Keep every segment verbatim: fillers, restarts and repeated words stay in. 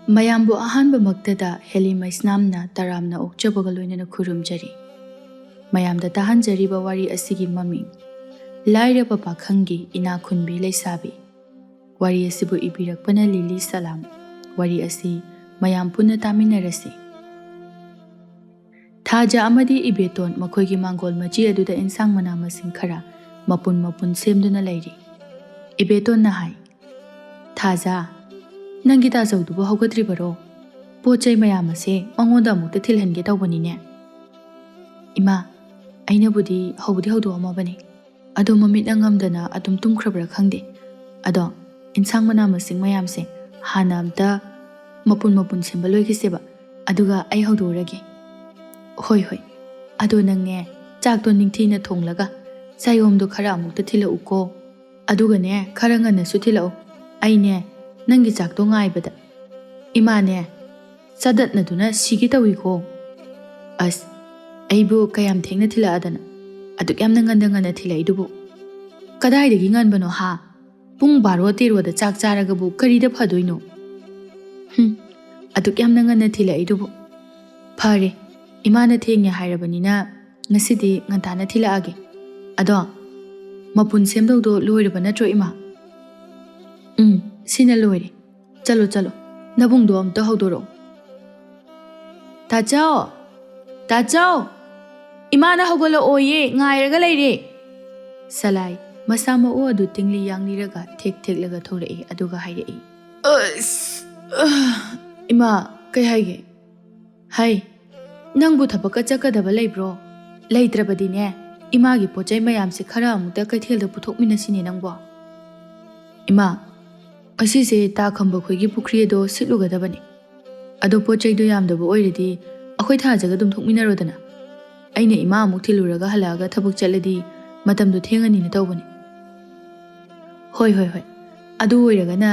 ꯃꯌꯥꯝꯕꯨ ꯑꯍꯥꯟꯕꯃꯛꯇꯗ ꯍꯦꯂꯤ ꯃꯩꯁꯅꯥꯝꯅ ꯇꯔꯥꯝꯅ ꯑꯣꯛꯆꯕꯒ ꯂꯣꯏꯅꯅ ꯈꯨꯔꯨꯝꯖꯔꯤ꯫ ꯃꯌꯥꯝꯗ ꯇꯥꯍꯟꯖꯔꯤꯕ ꯋꯥꯔꯤ ꯑꯁꯤꯒꯤ ꯃꯃꯤꯡ ꯂꯥꯏꯔꯕ ꯄꯥꯈꯪꯒꯤ ꯏꯅꯥꯛ ꯈꯨꯟꯕꯤ ꯂꯩꯁꯥꯕꯤ꯫ ꯋꯥꯔꯤ ꯑꯁꯤꯕꯨ ꯏꯕꯤꯔꯛꯄꯅ ꯂꯤꯂꯤ ꯁꯂꯥꯝ꯫ ꯋꯥꯔꯤ ꯑꯁꯤ ꯃꯌꯥꯝ ꯄꯨꯟꯅ ꯇꯥꯃꯤꯟꯅꯔꯁꯤ꯫ ꯊꯥꯖ ꯑꯃꯗꯤ ꯏꯕꯦꯇꯣꯟ ꯃꯈꯣꯏꯒꯤ ꯃꯥꯡꯒꯣꯜ ꯃꯆꯤ ꯑꯗꯨꯗ ꯏꯟꯁꯥꯡ ꯃꯅꯥ ꯃꯁꯤꯡ ꯈꯔ ꯃꯄꯨꯟ ꯃꯄꯨꯟ ꯁꯦꯝꯗꯨꯅ ꯂꯩꯔꯤ꯫ ꯏꯕꯦꯇꯣꯟꯅ ꯍꯥꯏ, "ꯊꯥꯖ, ꯅꯪꯒꯤ ꯇꯥꯖꯧꯗꯨꯕꯨ ꯍꯧꯒꯠꯇ꯭ꯔꯤꯕꯔꯣ? ꯄꯣꯠ ꯆꯩ ꯃꯌꯥꯝ ꯑꯁꯦ ꯃꯉꯣꯟꯗ ꯑꯃꯨꯛꯇ ꯊꯤꯜꯍꯟꯒꯦ ꯇꯧꯕꯅꯤꯅꯦ꯫" "ꯏꯃꯥ, ꯑꯩꯅꯕꯨꯗꯤ ꯍꯧꯕꯗꯤ ꯍꯧꯗꯣꯛꯑꯝꯃꯕꯅꯦ, ꯑꯗꯣ ꯃꯃꯤꯠꯅ ꯉꯝꯗꯅ ꯑꯗꯨꯝ ꯇꯨꯝꯈ꯭ꯔꯕ꯭ꯔꯥ ꯈꯪꯗꯦ꯫ ꯑꯗꯣ ꯏꯟꯁꯥꯡ ꯃꯅꯥ ꯃꯁꯤꯡ ꯃꯌꯥꯝꯁꯦ ꯍꯥꯟꯅ ꯑꯝꯇ ꯃꯄꯨꯟ ꯃꯄꯨꯟ ꯁꯦꯝꯕ ꯂꯣꯏꯈꯤꯁꯦꯕ, ꯑꯗꯨꯒ ꯑꯩ ꯍꯧꯗꯣꯛꯎꯔꯒꯦ꯫" "ꯍꯣꯏ, ꯍꯣꯏ꯫ ꯑꯗꯣ ꯅꯪꯅꯦ, ꯆꯥꯛꯇꯣ ꯅꯤꯡꯊꯤꯅ ꯊꯣꯡꯂꯒ ꯆꯥꯌꯣꯝꯗꯣ ꯈꯔ ꯑꯃꯨꯛꯇ ꯊꯤꯜꯂꯛꯎꯀꯣ꯫ ꯑꯗꯨꯒꯅꯦ, ꯈꯔ ꯉꯟꯅꯁꯨ ꯊꯤꯜꯂꯛꯎ꯫ ꯑꯩꯅꯦ, ꯅꯪꯒꯤ ꯆꯥꯛꯇꯣ ꯉꯥꯏꯕꯗ꯫" "ꯏꯃꯥꯅꯦ, ꯆꯗꯠꯅꯗꯨꯅ ꯁꯤꯒꯦ ꯇꯧꯏꯀꯣ꯫" "ꯑꯁ, ꯑꯩꯕꯨ ꯀꯌꯥꯝ ꯊꯦꯡꯅ ꯊꯤꯜꯂꯛꯑꯗꯅ? ꯑꯗꯨꯛ ꯌꯥꯝꯅ ꯉꯟꯅ ꯉꯟꯅ ꯊꯤꯜꯂꯛꯏꯗꯨꯕꯨ?" "ꯀꯗꯥꯏꯗꯒꯤ ꯉꯟꯕꯅꯣ ꯍꯥ? ꯄꯨꯡ ꯕꯥꯔꯣ ꯇꯦꯔꯣꯗ ꯆꯥꯛ ꯆꯥꯔꯒꯕꯨ ꯀꯔꯤꯗ ꯐꯗꯣꯏꯅꯣ?" "ꯍꯨꯝ, ꯑꯗꯨꯛ ꯌꯥꯝꯅ ꯉꯟꯅ ꯊꯤꯜꯂꯛꯏꯗꯨꯕꯨ?" "ꯐꯔꯦ, ꯏꯃꯥꯅ ꯊꯦꯡꯉꯦ ꯍꯥꯏꯔꯕꯅꯤꯅ ꯉꯁꯤꯗꯤ ꯉꯟꯇꯥꯅ ꯊꯤꯜꯂꯛꯑꯒꯦ꯫ ꯑꯗꯣ ꯃꯄꯨꯟ ꯁꯦꯝꯗꯧꯗꯣ ꯂꯣꯏꯔꯕ ꯅꯠꯇ꯭ꯔꯣ, ꯏꯃꯥ?" "ꯎꯝ, ꯁꯤꯅ ꯂꯣꯏꯔꯦ꯫ ꯆꯠꯂꯣ, ꯆꯠꯂꯣ, ꯅꯕꯨꯡꯗꯣ ꯑꯝꯇ ꯍꯧꯗꯣꯔꯛꯑꯣ꯫" "ꯇꯥꯆꯧ! ꯇꯥꯆꯧ! ꯏꯃꯥꯅ ꯍꯧꯒꯠꯂꯛꯑꯣꯌꯦ, ꯉꯥꯏꯔꯒ ꯂꯩꯔꯦ꯫" ꯁꯂꯥꯏ ꯃꯁꯥ ꯃꯎ ꯑꯗꯨ ꯇꯤꯡꯂꯤ ꯌꯥꯡꯂꯤꯔꯒ ꯊꯦꯛ ꯊꯦꯛꯂꯒ ꯊꯣꯔꯛꯏ, ꯑꯗꯨꯒ ꯍꯥꯏꯔꯛꯏ, "ꯑꯁ, ꯑ, ꯏꯃꯥ, ꯀꯩ ꯍꯥꯏꯒꯦ?" "ꯍꯩ, ꯅꯪꯕꯨ ꯊꯕꯛꯀ ꯆꯠꯀꯗꯕ ꯂꯩꯕ꯭ꯔꯣ? ꯂꯩꯇ꯭ꯔꯕꯗꯤꯅꯦ, ꯏꯃꯥꯒꯤ ꯄꯣꯠ ꯆꯩ ꯃꯌꯥꯝꯁꯦ ꯈꯔ ꯑꯃꯨꯛꯇ ꯀꯩꯊꯦꯜꯗ ꯄꯨꯊꯣꯛꯃꯤꯟꯅꯁꯤꯅꯦ ꯅꯪꯕꯣ꯫" "ꯏꯃꯥ, ꯉꯁꯤꯁꯦ ꯇꯥ ꯈꯝꯕ ꯈꯣꯏꯒꯤ ꯄꯨꯈ꯭ꯔꯤ ꯑꯗꯣ ꯁꯤꯠꯂꯨꯒꯗꯕꯅꯤ꯫ ꯑꯗꯣ ꯄꯣꯠ ꯆꯩꯗꯣ ꯌꯥꯝꯗꯕ ꯑꯣꯏꯔꯗꯤ ꯑꯩꯈꯣꯏ ꯊꯥꯖꯒ ꯑꯗꯨꯝ ꯊꯣꯛꯃꯤꯟꯅꯔꯣꯗꯅ꯫ ꯑꯩꯅ ꯏꯃꯥ ꯑꯃꯨꯛ ꯊꯤꯜꯂꯨꯔꯒ ꯍꯜꯂꯛꯑꯒ ꯊꯕꯛ ꯆꯠꯂꯗꯤ ꯃꯇꯝꯗꯣ ꯊꯦꯡꯉꯅꯤꯅ ꯇꯧꯕꯅꯤ꯫" "ꯍꯣꯏ, ꯍꯣꯏ, ꯍꯣꯏ꯫ ꯑꯗꯨ ꯑꯣꯏꯔꯒꯅ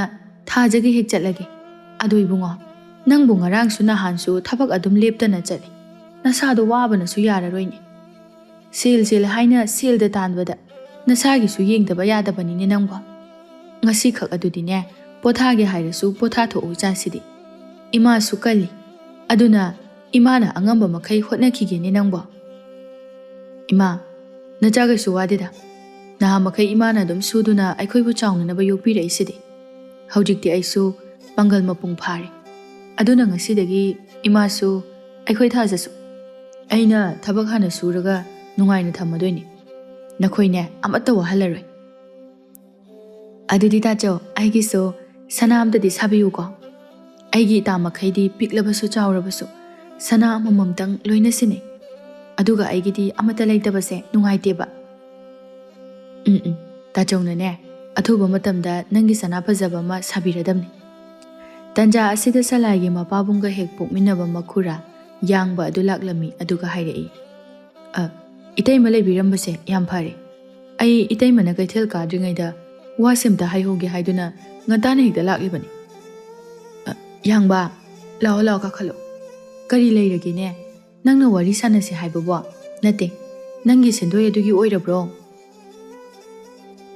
ꯊꯥꯖꯒ ꯍꯦꯛ ꯆꯠꯂꯒꯦ꯫ ꯑꯗꯣ ꯏꯕꯨꯡꯉꯣ, ꯅꯪꯕꯨ ꯉꯔꯥꯡꯁꯨ ꯅꯍꯥꯟꯁꯨ ꯊꯕꯛ ꯑꯗꯨꯝ ꯂꯦꯞꯇꯅ ꯆꯠꯂꯤ꯫ ꯅꯁꯥꯗꯣ ꯋꯥꯕꯅꯁꯨ ꯌꯥꯔꯔꯣꯏꯅꯦ꯫ ꯁꯦꯜ, ꯁꯦꯜ ꯍꯥꯏꯅ ꯁꯦꯜꯗ ꯇꯥꯟꯕꯗ ꯅꯁꯥꯒꯤꯁꯨ ꯌꯦꯡꯗꯕ ꯌꯥꯗꯕꯅꯤꯅꯦ ꯅꯪꯕꯣ꯫ ꯉꯁꯤꯈꯛ ꯑꯗꯨꯗꯤꯅꯦ, ꯄꯣꯊꯥꯒꯦ ꯍꯥꯏꯔꯁꯨ ꯄꯣꯊꯥꯊꯣꯛꯎ ꯏꯆꯥꯁꯤꯗꯤ꯫ ꯏꯃꯥꯁꯨ ꯀꯜꯂꯤ꯫ ꯑꯗꯨꯅ ꯏꯃꯥꯅ ꯑꯉꯝꯕ ꯃꯈꯩ ꯍꯣꯠꯅꯈꯤꯒꯦꯅꯦ ꯅꯪꯕꯣ꯫ ꯏꯃꯥ, ꯅꯆꯥꯈꯩꯁꯨ ꯋꯥꯗꯦꯗ꯫ ꯅꯍꯥ ꯃꯈꯩ ꯏꯃꯥꯅ ꯑꯗꯨꯝ ꯁꯨꯗꯨꯅ ꯑꯩꯈꯣꯏꯕꯨ ꯆꯥꯎꯅꯅꯕ ꯌꯣꯛꯄꯤꯔꯛꯏꯁꯤꯗꯤ꯫ ꯍꯧꯖꯤꯛꯇꯤ ꯑꯩꯁꯨ ꯄꯥꯡꯒꯜ ꯃꯄꯨꯡ ꯐꯥꯔꯦ꯫ ꯑꯗꯨꯅ ꯉꯁꯤꯗꯒꯤ ꯏꯃꯥꯁꯨ ꯑꯩꯈꯣꯏ ꯊꯥꯖꯁꯨ꯫ ꯑꯩꯅ ꯊꯕꯛ ꯍꯥꯟꯅ ꯁꯨꯔꯒ ꯅꯨꯡꯉꯥꯏꯅ ꯊꯝꯃꯗꯣꯏꯅꯤ꯫ ꯅꯈꯣꯏꯅꯦ ꯑꯃꯠꯇ ꯋꯥꯍꯜꯂꯔꯣꯏ꯫ ꯑꯗꯨꯗꯤ ꯇꯥꯆꯧ, ꯑꯩꯒꯤꯁꯨ ꯁꯅꯥ ꯑꯝꯇꯗꯤ ꯁꯥꯕꯤꯌꯨꯀꯣ꯫ ꯑꯩꯒꯤ ꯏꯇꯥ ꯃꯈꯩꯗꯤ ꯄꯤꯛꯂꯕꯁꯨ ꯆꯥꯎꯔꯕꯁꯨ ꯁꯅꯥ ꯑꯃꯃꯝꯇꯪ ꯂꯣꯏꯅ ꯁꯤꯟꯅꯩ꯫ ꯑꯗꯨꯒ ꯑꯩꯒꯤꯗꯤ ꯑꯃꯠꯇ ꯂꯩꯇꯕꯁꯦ ꯅꯨꯡꯉꯥꯏꯇꯦꯕ꯫ ꯎꯝ ꯎꯝ, ꯇꯥꯆꯧꯅꯅꯦ ꯑꯊꯨꯕ ꯃꯇꯝꯗ ꯅꯪꯒꯤ ꯁꯅꯥ ꯐꯖꯕ ꯑꯃ ꯁꯥꯕꯤꯔꯗꯕꯅꯤ꯫ ꯇꯟꯖꯥ ꯑꯁꯤꯗ ꯁꯂꯥꯏꯒꯤ ꯃꯄꯥꯕꯨꯡꯒ ꯍꯦꯛ ꯄꯣꯛꯃꯤꯟꯅꯕ ꯃꯈꯨꯔꯥ ꯌꯥꯡꯕ ꯑꯗꯨ ꯂꯥꯛꯂꯝꯃꯤ, ꯑꯗꯨꯒ ꯍꯥꯏꯔꯛꯏ, "ꯑ, ꯏꯇꯩꯃ ꯂꯩꯕꯤꯔꯝꯕꯁꯦ ꯌꯥꯝ ꯐꯔꯦ꯫ ꯑꯩ ꯏꯇꯩꯃꯅ ꯀꯩꯊꯦꯜ ꯀꯥꯗ꯭ꯔꯤꯉꯩꯗ ꯋꯥꯁꯦ ꯑꯝꯇ ꯍꯥꯏꯍꯧꯒꯦ ꯍꯥꯏꯗꯨꯅ ꯉꯟꯇꯥꯅ ꯍꯦꯛꯇ ꯂꯥꯛꯂꯤꯕꯅꯤ꯫ ꯑ, ꯌꯥꯡꯕ, ꯂꯥꯛꯑꯣ ꯂꯥꯛꯑꯣ ꯀꯥꯈꯠꯂꯣ꯫ ꯀꯔꯤ ꯂꯩꯔꯒꯦꯅꯦ? ꯅꯪꯅ ꯋꯥꯔꯤ ꯁꯥꯟꯅꯁꯦ ꯍꯥꯏꯕꯕꯣ? ꯅꯠꯇꯦ, ꯅꯪꯒꯤ ꯁꯦꯟꯗꯣꯏ ꯑꯗꯨꯒꯤ ꯑꯣꯏꯔꯕ꯭ꯔꯣ?"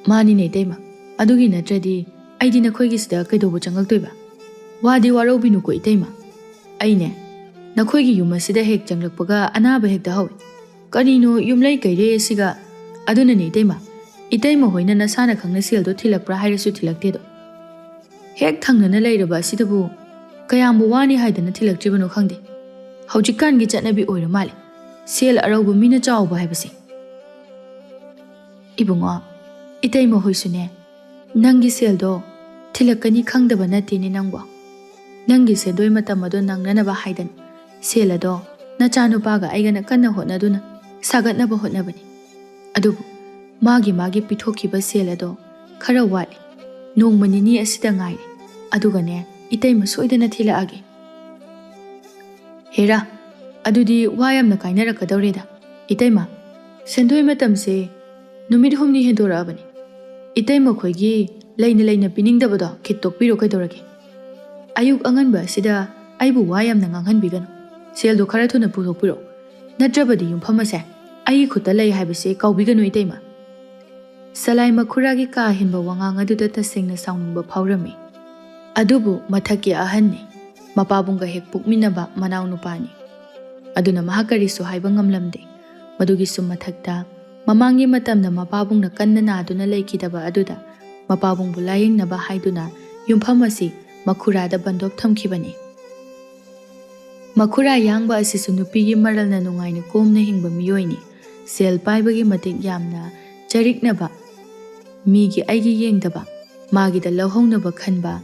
"ꯃꯥꯅꯤꯅꯦ ꯏꯇꯩꯃ, ꯑꯗꯨꯒꯤ ꯅꯠꯇ꯭ꯔꯗꯤ ꯑꯩꯗꯤ ꯅꯈꯣꯏꯒꯤꯁꯤꯗ ꯀꯩꯗꯧꯕ ꯆꯪꯉꯛꯇꯣꯏꯕ? ꯋꯥꯗꯤ ꯋꯥꯔꯧꯕꯤꯅꯨꯀꯣ ꯏꯇꯩꯃ꯫ ꯑꯩꯅꯦ ꯅꯈꯣꯏꯒꯤ ꯌꯨꯝ ꯑꯁꯤꯗ ꯍꯦꯛ ꯆꯪꯂꯛꯄꯒ ꯑꯅꯥꯕ ꯍꯦꯛꯇ ꯍꯧꯏ꯫ ꯀꯔꯤꯅꯣ ꯌꯨꯝꯂꯩ ꯀꯩꯔꯩ ꯑꯁꯤꯒ? ꯑꯗꯨꯅꯅꯦ ꯏꯇꯩꯃ, ꯏꯇꯩꯃ ꯍꯣꯏꯅ ꯅꯁꯥꯅ ꯈꯪꯅ ꯁꯦꯜꯗꯣ ꯊꯤꯜꯂꯛꯄ꯭ꯔꯥ ꯍꯥꯏꯔꯁꯨ ꯊꯤꯜꯂꯛꯇꯦꯗꯣ꯫ ꯍꯦꯛ ꯊꯪꯅꯅ ꯂꯩꯔꯕ ꯑꯁꯤꯗꯕꯨ ꯀꯌꯥꯝꯕꯨ ꯋꯥꯅꯤ ꯍꯥꯏꯗꯅ ꯊꯤꯜꯂꯛꯇ꯭ꯔꯤꯕꯅꯣ ꯈꯪꯗꯦ꯫ ꯍꯧꯖꯤꯛꯀꯥꯟꯒꯤ ꯆꯠꯅꯕꯤ ꯑꯣꯏꯔ ꯃꯥꯜꯂꯦ ꯁꯦꯜ ꯑꯔꯧꯕ ꯃꯤꯅ ꯆꯥꯎꯕ ꯍꯥꯏꯕꯁꯦ꯫ ꯏꯕꯨꯡꯉꯣ, ꯏꯇꯩꯃ ꯍꯣꯏꯁꯨꯅꯦ ꯅꯪꯒꯤ ꯁꯦꯜꯗꯣ ꯊꯤꯜꯂꯛꯀꯅꯤ ꯈꯪꯗꯕ ꯅꯠꯇꯦꯅꯦ ꯅꯪꯕꯣ꯫ ꯅꯪꯒꯤ ꯁꯦꯟꯗꯣꯏ ꯃꯇꯝ ꯑꯗꯣ ꯅꯪꯅꯅꯕ ꯍꯥꯏꯗꯅ ꯁꯦꯜ ꯑꯗꯣ ꯅꯆꯥꯅꯨꯄꯥꯒ ꯑꯩꯒꯅ ꯀꯟꯅ ꯍꯣꯠꯅꯗꯨꯅ ꯁꯥꯒꯠꯅꯕ ꯍꯣꯠꯅꯕꯅꯤ꯫ ꯑꯗꯨꯕꯨ ꯃꯥꯒꯤ ꯃꯥꯒꯤ ꯄꯤꯊꯣꯛꯈꯤꯕ ꯁꯦꯜ ꯑꯗꯣ ꯈꯔ ꯋꯥꯠꯂꯤ꯫ ꯅꯣꯡꯃ ꯅꯤꯅꯤ ꯑꯁꯤꯗ ꯉꯥꯏꯔꯦ꯫ ꯑꯗꯨꯒꯅꯦ ꯏꯇꯩꯃ ꯁꯣꯏꯗꯅ ꯊꯤꯜꯂꯛꯑꯒꯦ꯫" "ꯍꯦꯔꯥ, ꯑꯗꯨꯗꯤ ꯋꯥ ꯌꯥꯝꯅ ꯀꯥꯏꯅꯔꯛꯀꯗꯧꯔꯦꯗ꯫ ꯏꯇꯩꯃ, ꯁꯦꯟꯗꯣꯏ ꯃꯇꯝꯁꯦ ꯅꯨꯃꯤꯠ ꯍꯨꯝꯅꯤ ꯍꯦꯟꯗꯣꯔꯛꯑꯕꯅꯤ꯫ ꯏꯇꯩꯃ ꯈꯣꯏꯒꯤ ꯂꯩꯅ ꯂꯩꯅ ꯄꯤꯅꯤꯡꯗꯕꯗꯣ ꯈꯤꯠ ꯇꯣꯛꯄꯤꯔꯣ ꯀꯩꯗꯧꯔꯒꯦ? ꯑꯌꯨꯛ ꯑꯉꯟꯕ ꯑꯁꯤꯗ ꯑꯩꯕꯨ ꯋꯥ ꯌꯥꯝꯅ ꯉꯥꯡꯍꯟꯕꯤꯒꯅꯨ꯫ ꯁꯦꯜꯗꯣ ꯈꯔ ꯊꯨꯅ ꯄꯨꯊꯣꯛꯄꯤꯔꯛꯑꯣ꯫ ꯅꯠꯇ꯭ꯔꯕꯗꯤ ꯌꯨꯝꯐꯝ ꯑꯁꯦ ꯑꯩꯒꯤ ꯈꯨꯠꯇ ꯂꯩ ꯍꯥꯏꯕꯁꯦ ꯀꯥꯎꯕꯤꯒꯅꯨ ꯏꯇꯩꯃ꯫" ꯁꯂꯥꯏ ꯃꯈꯨꯔꯥꯒꯤ ꯀꯥ ꯍꯦꯟꯕ ꯋꯥꯉꯥꯡ ꯑꯗꯨꯗ ꯇꯁꯦꯡꯅ ꯁꯥꯎꯅꯤꯡꯕ ꯐꯥꯎꯔꯝꯃꯤ꯫ ꯑꯗꯨꯕꯨ ꯃꯊꯛꯀꯤ ꯑꯍꯟꯅꯤ꯫ ꯃꯄꯥꯕꯨꯡꯒ ꯍꯦꯛ ꯄꯣꯛꯃꯤꯟꯅꯕ ꯃꯅꯥꯎꯅꯨꯄꯥꯅꯤ꯫ ꯑꯗꯨꯅ ꯃꯍꯥꯛ ꯀꯔꯤꯁꯨ ꯍꯥꯏꯕ ꯉꯝꯂꯝꯗꯦ꯫ ꯃꯗꯨꯒꯤꯁꯨ ꯃꯊꯛꯇ, ꯃꯃꯥꯡꯒꯤ ꯃꯇꯝꯗ ꯃꯄꯥꯕꯨꯡꯅ ꯀꯟꯅ ꯅꯥꯗꯨꯅ ꯂꯩꯈꯤꯗꯕ ꯑꯗꯨꯗ ꯃꯄꯥꯕꯨꯡꯕꯨ ꯂꯥꯌꯦꯡꯅꯕ ꯍꯥꯏꯗꯨꯅ ꯌꯨꯝꯐꯝ ꯑꯁꯤ ꯃꯈꯨꯔꯥꯗ ꯕꯟꯗꯣꯞ ꯊꯝꯈꯤꯕꯅꯤ꯫ ꯃꯈꯨꯔꯥ ꯌꯥꯡꯕ ꯑꯁꯤꯁꯨ ꯅꯨꯄꯤꯒꯤ ꯃꯔꯜꯅ ꯅꯨꯡꯉꯥꯏꯅ ꯀꯣꯝꯅ ꯍꯤꯡꯕ ꯃꯤꯑꯣꯏꯅꯤ꯫ ꯁꯦꯜ ꯄꯥꯏꯕꯒꯤ ꯃꯇꯤꯛ ꯌꯥꯝꯅ ꯆꯔꯤꯛꯅꯕ, ꯃꯤꯒꯤ ꯑꯩꯒꯤ ꯌꯦꯡꯗꯕ, ꯃꯥꯒꯤꯗ ꯂꯧꯍꯧꯅꯕ ꯈꯟꯕ,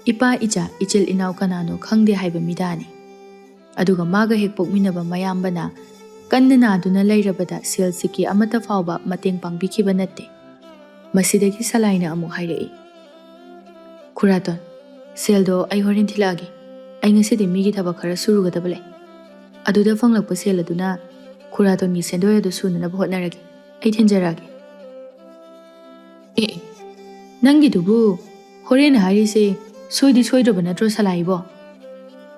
ꯏꯄꯥ ꯏꯆꯥ ꯏꯆꯤꯜ ꯏꯅꯥꯎ ꯀꯅꯥꯅꯣ ꯈꯪꯗꯦ ꯍꯥꯏꯕ ꯃꯤꯗꯥꯅꯤ꯫ ꯑꯗꯨꯒ ꯃꯥꯒ ꯍꯦꯛ ꯄꯣꯛꯃꯤꯟꯅꯕ ꯃꯌꯥꯝꯕꯅ ꯀꯟꯅ ꯅꯥꯗꯨꯅ ꯂꯩꯔꯕꯗ ꯁꯦꯜ ꯁꯤꯀꯤ ꯑꯃꯠꯇ ꯐꯥꯎꯕ ꯃꯇꯦꯡ ꯄꯥꯡꯕꯤꯈꯤꯕ ꯅꯠꯇꯦ꯫ ꯃꯁꯤꯗꯒꯤ ꯁꯂꯥꯏꯅ ꯑꯃꯨꯛ ꯍꯥꯏꯔꯛꯏ, "ꯈꯨꯔꯥꯇꯣꯟ, ꯁꯦꯜꯗꯣ ꯑꯩ ꯍꯣꯔꯦꯟ ꯊꯤꯜꯂꯛꯑꯒꯦ꯫ ꯑꯩ ꯉꯁꯤꯗꯤ ꯃꯤꯒꯤ ꯊꯕꯛ ꯈꯔ ꯁꯨꯔꯨꯒꯗꯕ ꯂꯩ꯫ ꯑꯗꯨꯗ ꯐꯪꯂꯛꯄ ꯁꯦꯜ ꯑꯗꯨꯅ ꯈꯨꯔꯥꯇꯣꯟꯒꯤ ꯁꯦꯟꯗꯣꯏ ꯑꯗꯨ ꯁꯨꯅꯅꯕ ꯍꯣꯠꯅꯔꯒꯦ꯫ ꯑꯩ ꯊꯤꯟꯖꯔꯛꯑꯒꯦ꯫" "ꯑꯦ, ꯑꯦ, ꯅꯪꯒꯤꯗꯨꯕꯨ ꯍꯣꯔꯦꯟ ꯍꯥꯏꯔꯤꯁꯦ ꯁꯣꯏꯗꯤ ꯁꯣꯏꯗ꯭ꯔꯕ ꯅꯠꯇ꯭ꯔꯣ, ꯁꯂꯥꯏꯕꯣ?"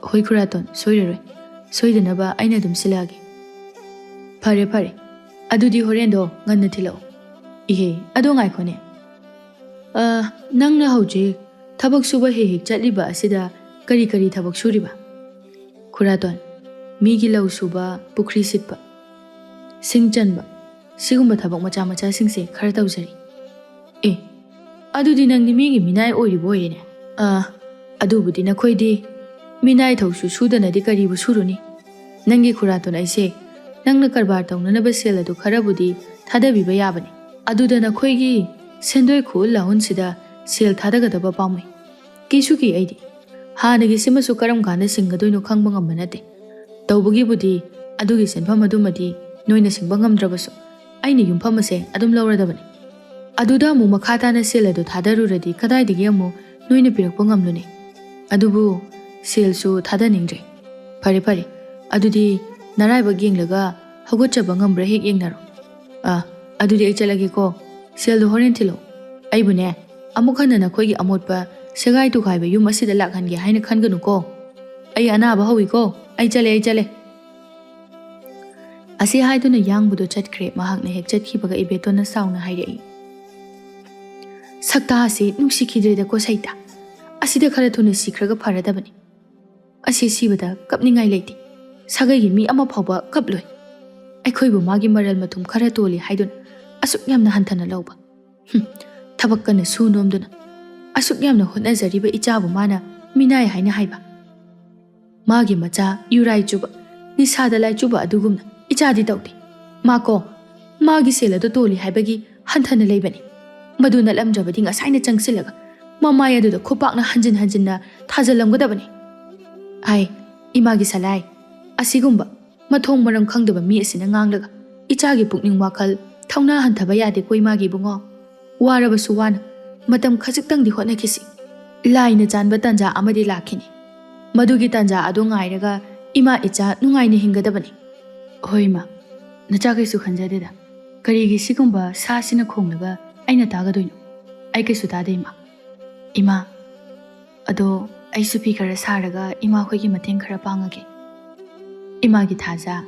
"ꯍꯣꯏ ꯈꯨꯔꯥꯇꯣꯟ, ꯁꯣꯏꯔꯔꯣꯏ꯫ ꯁꯣꯏꯗꯅꯕ ꯑꯩꯅ ꯑꯗꯨꯝ ꯁꯤꯜꯂꯛꯑꯒꯦ꯫" "ꯐꯔꯦ, ꯐꯔꯦ꯫ ꯑꯗꯨꯗꯤ ꯍꯣꯔꯦꯟꯗꯣ ꯉꯟꯅ ꯊꯤꯜꯂꯛꯑꯣ꯫" "ꯏꯍꯦ, ꯑꯗꯣ ꯉꯥꯏꯈꯣꯅꯦ꯫ ꯑ, ꯅꯪꯅ ꯍꯧꯖꯤꯛ ꯊꯕꯛ ꯁꯨꯕ ꯍꯦꯛ ꯍꯦꯛ ꯆꯠꯂꯤꯕ ꯑꯁꯤꯗ ꯀꯔꯤ ꯀꯔꯤ ꯊꯕꯛ ꯁꯨꯔꯤꯕ?" "ꯈꯨꯔꯥꯇꯣꯟ, ꯃꯤꯒꯤ ꯂꯧ ꯁꯨꯕ, ꯄꯨꯈ꯭ꯔꯤ ꯁꯤꯠꯄ, ꯁꯤꯡ ꯆꯟꯕ, ꯁꯤꯒꯨꯝꯕ ꯊꯕꯛ ꯃꯆꯥ ꯃꯆꯥꯁꯤꯡꯁꯦ ꯈꯔ ꯇꯧꯖꯔꯤ꯫" "ꯑꯦ, ꯑꯗꯨꯗꯤ ꯅꯪꯗꯤ ꯃꯤꯒꯤ ꯃꯤꯅꯥꯏ ꯑꯣꯏꯔꯤꯕ ꯑꯣꯏꯔꯦꯅꯦ?" "ꯑ, ꯑꯗꯨꯕꯨꯗꯤ ꯅꯈꯣꯏꯗꯤ ꯃꯤꯅꯥꯏ ꯊꯧꯁꯨ ꯁꯨꯗꯅꯗꯤ ꯀꯔꯤꯕꯨ ꯁꯨꯔꯨꯅꯤ? ꯅꯪꯒꯤ ꯈꯨꯔꯥꯇꯣꯟ ꯑꯩꯁꯦ ꯅꯪꯅ ꯀꯔꯕꯥꯔ ꯇꯧꯅꯅꯕ ꯁꯦꯜ ꯑꯗꯨ ꯈꯔꯕꯨꯗꯤ ꯊꯥꯗꯕꯤꯕ ꯌꯥꯕꯅꯤ꯫ ꯑꯗꯨꯗ ꯅꯈꯣꯏꯒꯤ ꯁꯦꯟꯗꯣꯏ ꯈꯨꯎꯜ ꯂꯥꯍꯨꯟꯁꯤꯗ ꯁꯦꯜ ꯊꯥꯗꯒꯗꯕ ꯄꯥꯝꯃꯨꯏ꯫ ꯀꯤꯁꯨ ꯀꯤ ꯑꯩꯗꯤ꯫ ꯍꯥꯟꯅꯒꯤ ꯁꯤꯃꯁꯨ ꯀꯔꯝ ꯀꯥꯟꯗ ꯁꯤꯡꯒꯗꯣꯏꯅꯣ ꯈꯪꯕ ꯉꯝꯕ ꯅꯠꯇꯦ꯫ ꯇꯧꯕꯒꯤꯕꯨꯗꯤ ꯑꯗꯨꯒꯤ ꯁꯦꯟꯐꯝ ꯑꯗꯨꯃꯗꯤ ꯅꯣꯏꯅ ꯁꯤꯡꯕ ꯉꯝꯗ꯭ꯔꯕꯁꯨ ꯑꯩꯅ ꯌꯨꯝꯐꯝ ꯑꯁꯦ ꯑꯗꯨꯝ ꯂꯧꯔꯗꯕꯅꯤ꯫ ꯑꯗꯨꯗ ꯑꯃꯨꯛ ꯃꯈꯥ ꯇꯥꯅ ꯁꯦꯜ ꯑꯗꯨ ꯊꯥꯗꯔꯨꯔꯗꯤ ꯀꯗꯥꯏꯗꯒꯤ ꯑꯃꯨꯛ ꯅꯣꯏꯅ ꯄꯤꯔꯛꯄ ꯉꯝꯂꯨꯅꯤ? ꯑꯗꯨꯕꯨ ꯁꯦꯜꯁꯨ ꯊꯥꯗꯅꯤꯡꯗ꯭ꯔꯦ꯫ ꯐꯔꯦ, ꯐꯔꯦ, ꯑꯗꯨꯗꯤ ꯅꯔꯥꯏꯕꯛ ꯌꯦꯡꯂꯒ ꯍꯧꯒꯠꯆꯕ ꯉꯝꯕ꯭ꯔꯥ ꯍꯦꯛ ꯌꯦꯡꯅꯔꯣ꯫ ꯑ, ꯑꯗꯨꯗꯤ ꯑꯩ ꯆꯠꯂꯒꯦꯀꯣ꯫ ꯁꯦꯜꯗꯣ ꯍꯣꯔꯦꯟ ꯊꯤꯜꯂꯛꯑꯣ꯫ ꯑꯩꯕꯨꯅꯦ, ꯑꯃꯨꯛ ꯍꯟꯅ ꯅꯈꯣꯏꯒꯤ ꯑꯃꯣꯠꯄ ꯁꯦꯒꯥꯏ ꯇꯨꯒꯥꯏꯕ ꯌꯨꯝ ꯑꯁꯤꯗ ꯂꯥꯛꯍꯟꯒꯦ ꯍꯥꯏꯅ ꯈꯟꯒꯅꯨꯀꯣ꯫ ꯑꯩ ꯑꯅꯥꯕ ꯍꯧꯏꯀꯣ꯫ ꯑꯩ ꯆꯠꯂꯦ, ꯑꯩ ꯆꯠꯂꯦ꯫" ꯑꯁꯤ ꯍꯥꯏꯗꯨꯅ ꯌꯥꯡꯕꯗꯣ ꯆꯠꯈ꯭ꯔꯦ꯫ ꯃꯍꯥꯛꯅ ꯍꯦꯛ ꯆꯠꯈꯤꯕꯒ ꯏꯕꯦꯇꯣꯟꯅ ꯁꯥꯎꯅ ꯍꯥꯏꯔꯛꯏ, "ꯁꯛꯇꯥ ꯑꯁꯤ ꯅꯨꯡꯁꯤꯈꯤꯗ꯭ꯔꯦꯗꯀꯣ ꯁꯩꯇꯥ꯫ ꯑꯁꯤꯗ ꯈꯔ ꯊꯨꯅ ꯁꯤꯈ꯭ꯔꯒ ꯐꯔꯗꯕꯅꯤ꯫" ꯑꯁꯤ ꯁꯤꯕꯗ ꯀꯞꯅꯤꯡꯉꯥꯏ ꯂꯩꯇꯦ꯫ ꯁꯥꯒꯩꯒꯤ ꯃꯤ ꯑꯃ ꯐꯥꯎꯕ ꯀꯞꯂꯣꯏ꯫ ꯑꯩꯈꯣꯏꯕꯨ ꯃꯥꯒꯤ ꯃꯔꯜ ꯃꯊꯨꯝ ꯈꯔ ꯇꯣꯜꯂꯤ ꯍꯥꯏꯗꯨꯅ ꯑꯁꯨꯛ ꯌꯥꯝꯅ ꯍꯟꯊꯅ ꯂꯧꯕ꯫ ꯍꯨꯝ, ꯊꯕꯛ ꯀꯟꯅ ꯁꯨ ꯅꯣꯝꯗꯨꯅ ꯑꯁꯨꯛ ꯌꯥꯝꯅ ꯍꯣꯠꯅꯖꯔꯤꯕ ꯏꯆꯥꯕꯨ ꯃꯥꯅ ꯃꯤꯅꯥꯏ ꯍꯥꯏꯅ ꯍꯥꯏꯕ꯫ ꯃꯥꯒꯤ ꯃꯆꯥ ꯌꯨꯔꯥꯏ ꯆꯨꯕ, ꯅꯤꯁꯥꯗ ꯂꯥꯏꯆꯨꯕ ꯑꯗꯨꯒꯨꯝꯅ ꯏꯆꯥꯗꯤ ꯇꯧꯗꯦ꯫ ꯃꯥꯀꯣ, ꯃꯥꯒꯤ ꯁꯦꯜ ꯑꯗꯨ ꯇꯣꯜꯂꯤ ꯍꯥꯏꯕꯒꯤ ꯍꯟꯊꯅ ꯂꯩꯕꯅꯤ꯫ ꯃꯗꯨ ꯅꯠꯂꯝꯗ꯭ꯔꯕꯗꯤ ꯉꯁꯥꯏꯅ ꯆꯪꯁꯤꯜꯂꯒ ꯃꯃꯥꯏ ꯑꯗꯨꯗ ꯈꯨꯄꯥꯛꯅ ꯍꯟꯖꯤꯟ ꯍꯟꯖꯤꯟꯅ ꯊꯥꯖꯤꯜꯂꯝꯒꯗꯕꯅꯤ꯫ ꯑꯥꯏ, ꯏꯃꯥꯒꯤ ꯁꯂꯥꯏ, ꯑꯁꯤꯒꯨꯝꯕ ꯃꯊꯣꯡ ꯃꯔꯝ ꯈꯪꯗꯕ ꯃꯤ ꯑꯁꯤꯅ ꯉꯥꯡꯂꯒ ꯏꯆꯥꯒꯤ ꯄꯨꯛꯅꯤꯡ ꯋꯥꯈꯜ ꯊꯧꯅꯥ ꯍꯟꯊꯕ ꯌꯥꯗꯦꯀꯣ ꯏꯃꯥꯒꯤ ꯏꯕꯨꯡꯉꯣ꯫ ꯋꯥꯔꯕꯁꯨ ꯋꯥꯅ ꯃꯇꯝ ꯈꯖꯤꯛꯇꯪꯗꯤ ꯍꯣꯠꯅꯈꯤꯁꯤ꯫ ꯂꯥꯏꯅ ꯆꯥꯟꯕ ꯇꯥꯟꯖꯥ ꯑꯃꯗꯤ ꯂꯥꯛꯈꯤꯅꯤ꯫ ꯃꯗꯨꯒꯤ ꯇꯥꯟꯖꯥ ꯑꯗꯨ ꯉꯥꯏꯔꯒ ꯏꯃꯥ ꯏꯆꯥ ꯅꯨꯡꯉꯥꯏꯅ ꯍꯤꯡꯒꯗꯕꯅꯤ꯫ ꯍꯣꯏ ꯏꯃꯥ, ꯅꯆꯥ ꯀꯩꯁꯨ ꯈꯟꯖꯗꯦꯗ꯫ ꯀꯔꯤꯒꯤ ꯁꯤꯒꯨꯝꯕ ꯁꯥꯁꯤꯅ ꯈꯣꯡꯂꯒ ꯑꯩꯅ ꯇꯥꯒꯗꯣꯏꯅꯣ? ꯑꯩ ꯀꯩꯁꯨ ꯇꯥꯗꯦ ꯏꯃꯥ꯫ ꯏꯃꯥ, ꯑꯗꯣ ꯑꯩꯁꯨ ꯐꯤ ꯈꯔ ꯁꯥꯔꯒ ꯏꯃꯥ ꯈꯣꯏꯒꯤ ꯃꯇꯦꯡ ꯈꯔ ꯄꯥꯡꯉꯒꯦ꯫ ꯏꯃꯥꯒꯤ ꯊꯥꯖ,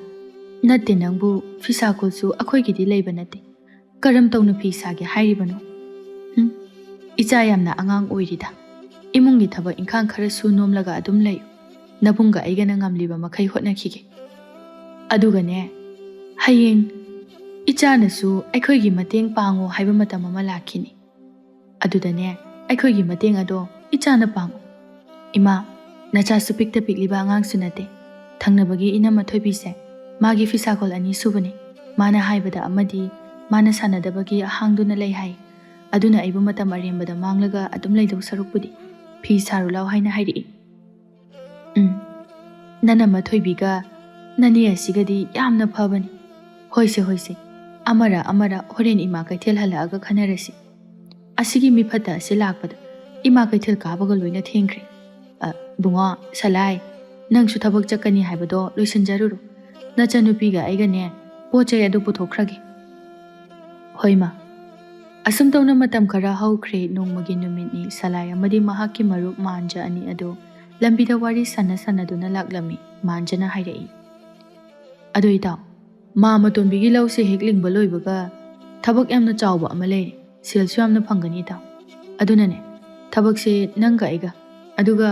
ꯅꯠꯇꯦ ꯅꯪꯕꯨ, ꯐꯤꯁꯥꯀꯣꯜꯁꯨ ꯑꯩꯈꯣꯏꯒꯤꯗꯤ ꯂꯩꯕ ꯅꯠꯇꯦ꯫ ꯀꯔꯝ ꯇꯧꯅ ꯐꯤ ꯁꯥꯒꯦ ꯍꯥꯏꯔꯤꯕꯅꯣ? ꯍꯨꯝ? ꯏꯆꯥ ꯌꯥꯝꯅ ꯑꯉꯥꯡ ꯑꯣꯏꯔꯤꯗ꯫ ꯏꯃꯨꯡꯒꯤ ꯊꯕꯛ ꯏꯪꯈꯥꯡ ꯈꯔ ꯁꯨ ꯅꯣꯝꯂꯒ ꯑꯗꯨꯝ ꯂꯩꯌꯨ꯫ ꯅꯕꯨꯡꯒ ꯑꯩꯒꯅ ꯉꯝꯂꯤꯕ ꯃꯈꯩ ꯍꯣꯠꯅꯈꯤꯒꯦ꯫ ꯑꯗꯨꯒꯅꯦ, ꯍꯌꯦꯡ ꯏꯆꯥꯅꯁꯨ ꯑꯩꯈꯣꯏꯒꯤ ꯃꯇꯦꯡ ꯄꯥꯡꯉꯣ ꯍꯥꯏꯕ ꯃꯇꯝ ꯑꯃ ꯂꯥꯛꯈꯤꯅꯤ꯫ ꯑꯗꯨꯗꯅꯦ, ꯑꯩꯈꯣꯏꯒꯤ ꯃꯇꯦꯡ ꯑꯗꯣ ꯏꯆꯥꯅ ꯄꯥꯡꯉꯨ꯫ ꯏꯃꯥ, ꯅꯆꯥꯁꯨ ꯄꯤꯛꯇ ꯄꯤꯛꯂꯤꯕ ꯑꯉꯥꯡꯁꯨ ꯅꯠꯇꯦ꯫ ꯊꯪꯅꯕꯒꯤ ꯏꯅꯝꯃ ꯊꯣꯏꯕꯤꯁꯦ, ꯃꯥꯒꯤ ꯐꯤꯁꯥꯀꯣꯜ ꯑꯅꯤ ꯁꯨꯕꯅꯤ꯫ ꯃꯥꯅ ꯍꯥꯏꯕꯗ ꯑꯃꯗꯤ ꯃꯥꯅ ꯁꯥꯟꯅꯗꯕꯒꯤ ꯑꯍꯥꯡꯗꯨꯅ ꯂꯩ ꯍꯥꯏ꯫ ꯑꯗꯨꯅ ꯑꯩꯕꯨ ꯃꯇꯝ ꯑꯔꯦꯝꯕꯗ ꯃꯥꯡꯂꯒ ꯑꯗꯨꯝ ꯂꯩꯗꯧ ꯁꯔꯨꯛꯄꯨꯗꯤ ꯐꯤ ꯁꯥꯔꯨ ꯂꯥꯎ ꯍꯥꯏꯅ ꯍꯥꯏꯔꯛꯏ꯫ ꯎꯝ, ꯅꯅꯝꯃ ꯊꯣꯏꯕꯤꯒ ꯅꯅꯦ ꯑꯁꯤꯒꯗꯤ ꯌꯥꯝꯅ ꯐꯕꯅꯤ꯫ ꯍꯣꯏꯁꯦ, ꯍꯣꯏꯁꯦ, ꯑꯃꯔ ꯑꯃꯔ ꯍꯣꯔꯦꯟ ꯏꯃꯥ ꯀꯩꯊꯦꯜ ꯍꯜꯂꯛꯑꯒ ꯈꯟꯅꯔꯁꯤ꯫ ꯑꯁꯤꯒꯤ ꯃꯤ ꯐꯠꯇ ꯑꯁꯤ ꯂꯥꯛꯄꯗ ꯏꯃꯥ ꯀꯩꯊꯦꯜ ꯀꯥꯕꯒ ꯂꯣꯏꯅ ꯊꯦꯡꯈ꯭ꯔꯦ꯫ ꯑ, ꯕꯨꯡꯉꯣ, ꯁꯂꯥꯏ, ꯅꯪꯁꯨ ꯊꯕꯛ ꯆꯠꯀꯅꯤ ꯍꯥꯏꯕꯗꯣ ꯂꯣꯏꯁꯤꯟꯖꯔꯨꯔꯣ꯫ ꯅꯆꯟꯅꯨꯄꯤꯒ ꯑꯩꯒꯅꯦ ꯄꯣꯠ ꯆꯩ ꯑꯗꯨ ꯄꯨꯊꯣꯛꯈ꯭ꯔꯒꯦ꯫ ꯍꯣꯏ ꯃꯥ꯫ ꯑꯁꯨꯝ ꯇꯧꯅ ꯃꯇꯝ ꯈꯔ ꯍꯧꯈ꯭ꯔꯦ꯫ ꯅꯣꯡꯃꯒꯤ ꯅꯨꯃꯤꯠꯅꯤ꯫ ꯁꯂꯥꯏ ꯑꯃꯗꯤ ꯃꯍꯥꯛꯀꯤ ꯃꯔꯨꯞ ꯃꯥꯟꯖ ꯑꯅꯤ ꯑꯗꯨ ꯂꯝꯕꯤꯗ ꯋꯥꯔꯤ ꯁꯥꯟꯅ ꯁꯥꯟꯅꯗꯨꯅ ꯂꯥꯛꯂꯝꯃꯤ꯫ ꯃꯥꯟꯖꯅ ꯍꯥꯏꯔꯛꯏ, "ꯑꯗꯣ ꯏꯇꯥꯎ, ꯃꯥ ꯃꯇꯣꯝꯕꯤꯒꯤ ꯂꯧꯁꯦ ꯍꯦꯛ ꯂꯤꯡꯕ ꯂꯣꯏꯕꯒ ꯊꯕꯛ ꯌꯥꯝꯅ ꯆꯥꯎꯕ ꯑꯃ ꯂꯩꯔꯦ꯫ ꯁꯦꯜꯁꯨ ꯌꯥꯝꯅ ꯐꯪꯒꯅꯤ ꯏꯇꯥꯎ꯫ ꯑꯗꯨꯅꯅꯦ, ꯊꯕꯛꯁꯦ ꯅꯪꯒ ꯑꯩꯒ, ꯑꯗꯨꯒ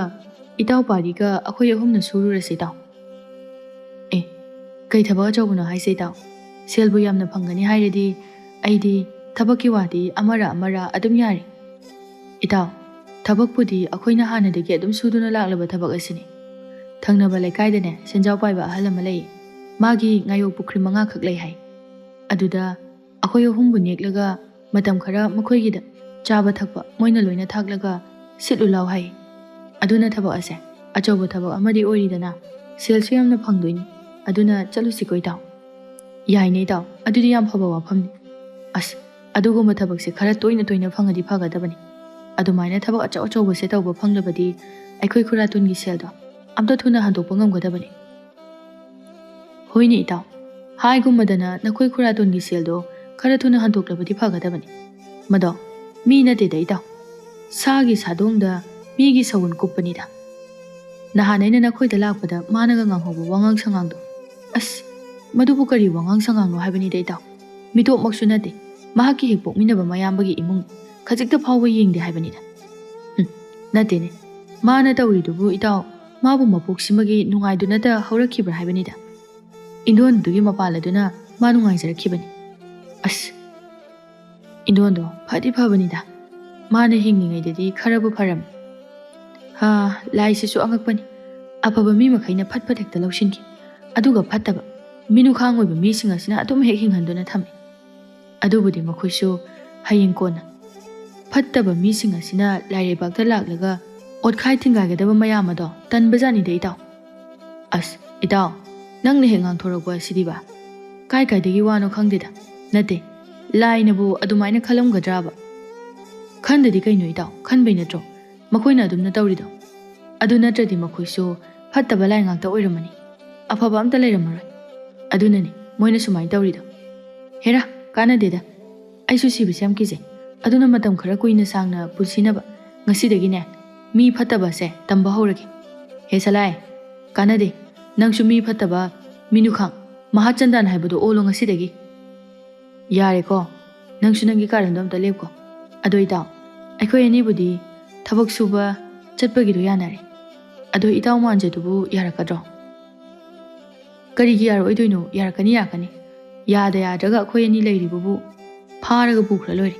ꯏꯇꯥꯎ ꯄꯥꯔꯤꯒ ꯑꯩꯈꯣꯏ ꯑꯍꯨꯝꯅ ꯁꯨꯔꯨꯔꯁꯤ, ꯏꯇꯥꯎ꯫ ꯑꯦ, ꯀꯩ ꯊꯕꯛ ꯑꯆꯧꯕꯅꯣ ꯍꯥꯏꯁꯦ, ꯏꯇꯥꯎ? ꯁꯦꯜꯕꯨ ꯌꯥꯝꯅ ꯐꯪꯒꯅꯤ ꯍꯥꯏꯔꯗꯤ ꯑꯩꯗꯤ ꯊꯕꯛꯀꯤ ꯋꯥꯗꯤ ꯑꯃꯔ ꯑꯃꯔ ꯑꯗꯨꯝ ꯌꯥꯔꯤ꯫ ꯏꯇꯥꯎ, ꯊꯕꯛꯄꯨꯗꯤ ꯑꯩꯈꯣꯏꯅ ꯍꯥꯟꯅꯗꯒꯤ ꯑꯗꯨꯝ ꯁꯨꯗꯨꯅ ꯂꯥꯛꯂꯕ ꯊꯕꯛ ꯑꯁꯤꯅꯤ꯫ ꯊꯪꯅꯕ ꯂꯩꯀꯥꯏꯗꯅꯦ, ꯁꯦꯟꯖꯥꯎ ꯄꯥꯏꯕ ꯑꯍꯜ ꯑꯃ ꯂꯩ꯫ ꯃꯥꯒꯤ ꯉꯥꯌꯣꯛ ꯄꯨꯈ꯭ꯔꯤ ꯃꯉꯥꯈꯛ ꯂꯩ ꯍꯥꯏ꯫ ꯑꯗꯨꯗ ꯑꯩꯈꯣꯏ ꯑꯍꯨꯝꯕꯨ ꯅꯦꯛꯂꯒ ꯃꯇꯝ ꯈꯔ ꯃꯈꯣꯏꯒꯤꯗ ꯆꯥꯕ ꯊꯛꯄ ꯃꯣꯏꯅ ꯂꯣꯏꯅ ꯊꯥꯛꯂꯒ ꯁꯤꯠꯂꯨ ꯂꯥꯎ ꯍꯥꯏ꯫ ꯑꯗꯨꯅ ꯊꯕꯛ ꯑꯁꯦ ꯑꯆꯧꯕ ꯊꯕꯛ ꯑꯃꯗꯤ ꯑꯣꯏꯔꯤꯗꯅ, ꯁꯦꯜꯁꯨ ꯌꯥꯝꯅ ꯐꯪꯗꯣꯏꯅꯤ꯫ ꯑꯗꯨꯅ ꯆꯠꯂꯨꯁꯤꯀꯣ, ꯏꯇꯥꯎ꯫ ꯌꯥꯏꯅꯦ, ꯏꯇꯥꯎ, ꯑꯗꯨꯗꯤ ꯌꯥꯝ ꯐꯕ ꯋꯥꯐꯝꯅꯤ꯫ ꯑꯁ, ꯑꯗꯨꯒꯨꯝꯕ ꯊꯕꯛꯁꯦ ꯈꯔ ꯇꯣꯏꯅ ꯇꯣꯏꯅ ꯐꯪꯉꯗꯤ ꯐꯒꯗꯕꯅꯤ꯫ ꯑꯗꯨꯃꯥꯏꯅ ꯊꯕꯛ ꯑꯆꯧ ꯑꯆꯧꯕꯁꯦ ꯇꯧꯕ ꯐꯪꯂꯕꯗꯤ ꯑꯩꯈꯣꯏ ꯈꯨꯔꯥꯇꯣꯟꯒꯤ ꯁꯦꯜꯗꯣ ꯑꯝꯇ ꯊꯨꯅ ꯍꯟꯗꯣꯛꯄ ꯉꯝꯒꯗꯕꯅꯤ꯫ ꯍꯣꯏꯅꯦ, ꯏꯇꯥꯎ, ꯍꯥꯏꯒꯨꯝꯕꯗꯅ ꯅꯈꯣꯏ ꯈꯨꯔꯥꯇꯣꯟꯒꯤ ꯁꯦꯜꯗꯣ ꯈꯔ ꯊꯨꯅ ꯍꯟꯗꯣꯛꯂꯕꯗꯤ ꯐꯒꯗꯕꯅꯤ꯫ ꯃꯗꯣ ꯃꯤ ꯅꯠꯇꯦꯗ, ꯏꯇꯥꯎ, ꯁꯥꯒꯤ ꯁꯥꯗꯣꯡꯗ ꯃꯤꯒꯤ ꯁꯎꯟ ꯀꯨꯞꯄꯅꯤꯗ꯫ ꯅꯍꯥꯟ ꯑꯩꯅ ꯅꯈꯣꯏꯗ ꯂꯥꯛꯄꯗ ꯃꯥꯅꯒ ꯉꯥꯡꯍꯧꯕ ꯋꯥꯉꯥꯡ ꯁꯉꯥꯡꯗꯣ, ꯑꯁ, ꯃꯗꯨꯕꯨ ꯀꯔꯤ ꯋꯥꯉꯥꯡ ꯁꯉꯥꯡꯅꯣ ꯍꯥꯏꯕꯅꯤꯗ, ꯏꯇꯥꯎ꯫ ꯃꯤꯇꯣꯞꯃꯛꯁꯨ ꯅꯠꯇꯦ, ꯃꯍꯥꯛꯀꯤ ꯍꯦꯛ ꯄꯣꯛꯃꯤꯟꯅꯕ ꯃꯌꯥꯝꯕꯒꯤ ꯏꯃꯨꯡ, ꯈꯖꯤꯛꯇ ꯐꯥꯎꯕ ꯌꯦꯡꯗꯦ ꯍꯥꯏꯕꯅꯤꯗ꯫ ꯍꯨꯝ, ꯅꯠꯇꯦꯅꯦ, ꯃꯥꯅ ꯇꯧꯔꯤꯗꯨꯕꯨ, ꯏꯇꯥꯎ, ꯃꯥꯕꯨ ꯃꯄꯣꯛꯁꯤꯃꯒꯤ ꯅꯨꯡꯉꯥꯏꯗꯨꯅꯇ ꯍꯧꯔꯛꯈꯤꯕ꯭ꯔꯥ ꯍꯥꯏꯕꯅꯤꯗ꯫ ꯏꯟꯗꯣꯟꯗꯨꯒꯤ ꯃꯄꯥꯜ ꯑꯗꯨꯅ ꯃꯥ ꯅꯨꯡꯉꯥꯏꯖꯔꯛꯈꯤꯕꯅꯤ꯫ ꯑꯁ, ꯏꯟꯗꯣꯟꯗꯣ ꯐꯗꯤ ꯐꯕꯅꯤꯗ, ꯃꯥꯅ ꯍꯤꯡꯂꯤꯉꯩꯗꯗꯤ ꯈꯔꯕꯨ ꯐꯔꯝꯃꯤ꯫ ꯍꯥ, ꯂꯥꯏꯁꯤꯁꯨ ꯑꯉꯛꯄꯅꯤ꯫ ꯑꯐꯕ ꯃꯤ ꯃꯈꯩꯅ ꯐꯠ ꯐꯠ ꯍꯦꯛꯇ ꯂꯧꯁꯤꯟꯈꯤ, ꯑꯗꯨꯒ ꯐꯠꯇꯕ, ꯃꯤꯅꯨꯈꯥꯡ ꯑꯣꯏꯕ ꯃꯤꯁꯤꯡ ꯑꯁꯤꯅ ꯑꯗꯨꯝ ꯍꯦꯛ ꯍꯤꯡꯍꯟꯗꯨꯅ ꯊꯝꯃꯤ꯫ ꯑꯗꯨꯕꯨꯗꯤ ꯃꯈꯣꯏꯁꯨ ꯍꯌꯦꯡ ꯀꯣꯟꯅ ꯐꯠꯇꯕ ꯃꯤꯁꯤꯡ ꯑꯁꯤꯅ ꯂꯥꯏꯔꯩꯕꯥꯛꯇ ꯂꯥꯛꯂꯒ ꯑꯣꯠꯈꯥꯏ ꯊꯤꯡꯒꯥꯏꯒꯗꯕ ꯃꯌꯥꯝ ꯑꯗꯣ ꯇꯟꯕꯖꯥꯠꯅꯤꯗ, ꯏꯇꯥꯎ꯫ ꯑꯁ, ꯏꯇꯥꯎ, ꯅꯪꯅ ꯍꯦꯛ ꯉꯥꯡꯊꯣꯔꯛꯄ ꯑꯁꯤꯗꯤꯕ, ꯀꯥꯏ ꯀꯥꯏꯗꯒꯤ ꯋꯥꯅꯣ ꯈꯪꯗꯦꯗ꯫ ꯅꯠꯇꯦ, ꯂꯥꯏꯅꯕꯨ ꯑꯗꯨꯃꯥꯏꯅ ꯈꯜꯂꯝꯒꯗ꯭ꯔꯥꯕ? ꯈꯟꯗꯗꯤ ꯀꯩꯅꯣ, ꯏꯇꯥꯎ, ꯈꯟꯕꯩ ꯅꯠꯇ꯭ꯔꯣ ꯃꯈꯣꯏꯅ ꯑꯗꯨꯝꯅ ꯇꯧꯔꯤꯗꯣ? ꯑꯗꯨ ꯅꯠꯇ꯭ꯔꯗꯤ ꯃꯈꯣꯏꯁꯨ ꯐꯠꯇꯕ ꯂꯥꯏ ꯉꯥꯛꯇ ꯑꯣꯏꯔꯝꯃꯅꯤ, ꯑꯐꯕ ꯑꯝꯇ ꯂꯩꯔꯝꯃꯔꯣꯏ꯫ ꯑꯗꯨꯅꯅꯤ ꯃꯣꯏꯅ ꯁꯨꯃꯥꯏꯅ ꯇꯧꯔꯤꯗꯣ꯫ ꯍꯦꯔꯥ, ꯀꯥꯟꯅꯗꯦꯗ꯫ ꯑꯩꯁꯨ ꯁꯤꯕꯁꯦ ꯌꯥꯝ ꯀꯤꯖꯩ꯫ ꯑꯗꯨꯅ ꯃꯇꯝ ꯈꯔ ꯀꯨꯏꯅ ꯁꯥꯡꯅ ꯄꯨꯟꯁꯤꯅꯕ ꯉꯁꯤꯗꯒꯤꯅꯦ, ꯃꯤ ꯐꯠꯇꯕꯁꯦ ꯇꯝꯕ ꯍꯧꯔꯒꯦ꯫ ꯍꯦ ꯁꯂꯥꯏ, ꯀꯥꯟꯅꯗꯦ꯫ ꯅꯪꯁꯨ ꯃꯤ ꯐꯠꯇꯕ, ꯃꯤꯅꯨꯈꯥꯡ, ꯃꯍꯥꯆꯟꯗꯥꯟ ꯍꯥꯏꯕꯗꯣ ꯑꯣꯜꯂꯣ ꯉꯁꯤꯗꯒꯤ꯫ ꯌꯥꯔꯦꯀꯣ, ꯅꯪꯁꯨ ꯅꯪꯒꯤ ꯀꯥꯔꯟꯗꯣ ꯑꯝꯇ ꯂꯦꯞꯀꯣ꯫ ꯑꯗꯣ ꯏꯇꯥꯎ, ꯑꯩꯈꯣꯏ ꯑꯅꯤꯕꯨꯗꯤ ꯊꯕꯛ ꯁꯨꯕ ꯆꯠꯄꯒꯤꯗꯣ ꯌꯥꯅꯔꯦ꯫ ꯑꯗꯣ ꯏꯇꯥꯎ ꯃꯥꯟꯖꯗꯨꯕꯨ ꯌꯥꯔꯛꯀꯗ꯭ꯔꯣ? ꯀꯔꯤꯒꯤ ꯌꯥꯔꯛꯑꯣꯏꯗꯣꯏꯅꯣ? ꯌꯥꯔꯛꯀꯅꯤ, ꯌꯥꯔꯛꯀꯅꯤ꯫ ꯌꯥꯗ ꯌꯥꯗ꯭ꯔꯒ ꯑꯩꯈꯣꯏ ꯑꯅꯤ ꯂꯩꯔꯤꯕꯕꯨ ꯐꯥꯔꯒ ꯄꯨꯈ꯭ꯔ ꯂꯣꯏꯔꯦ꯫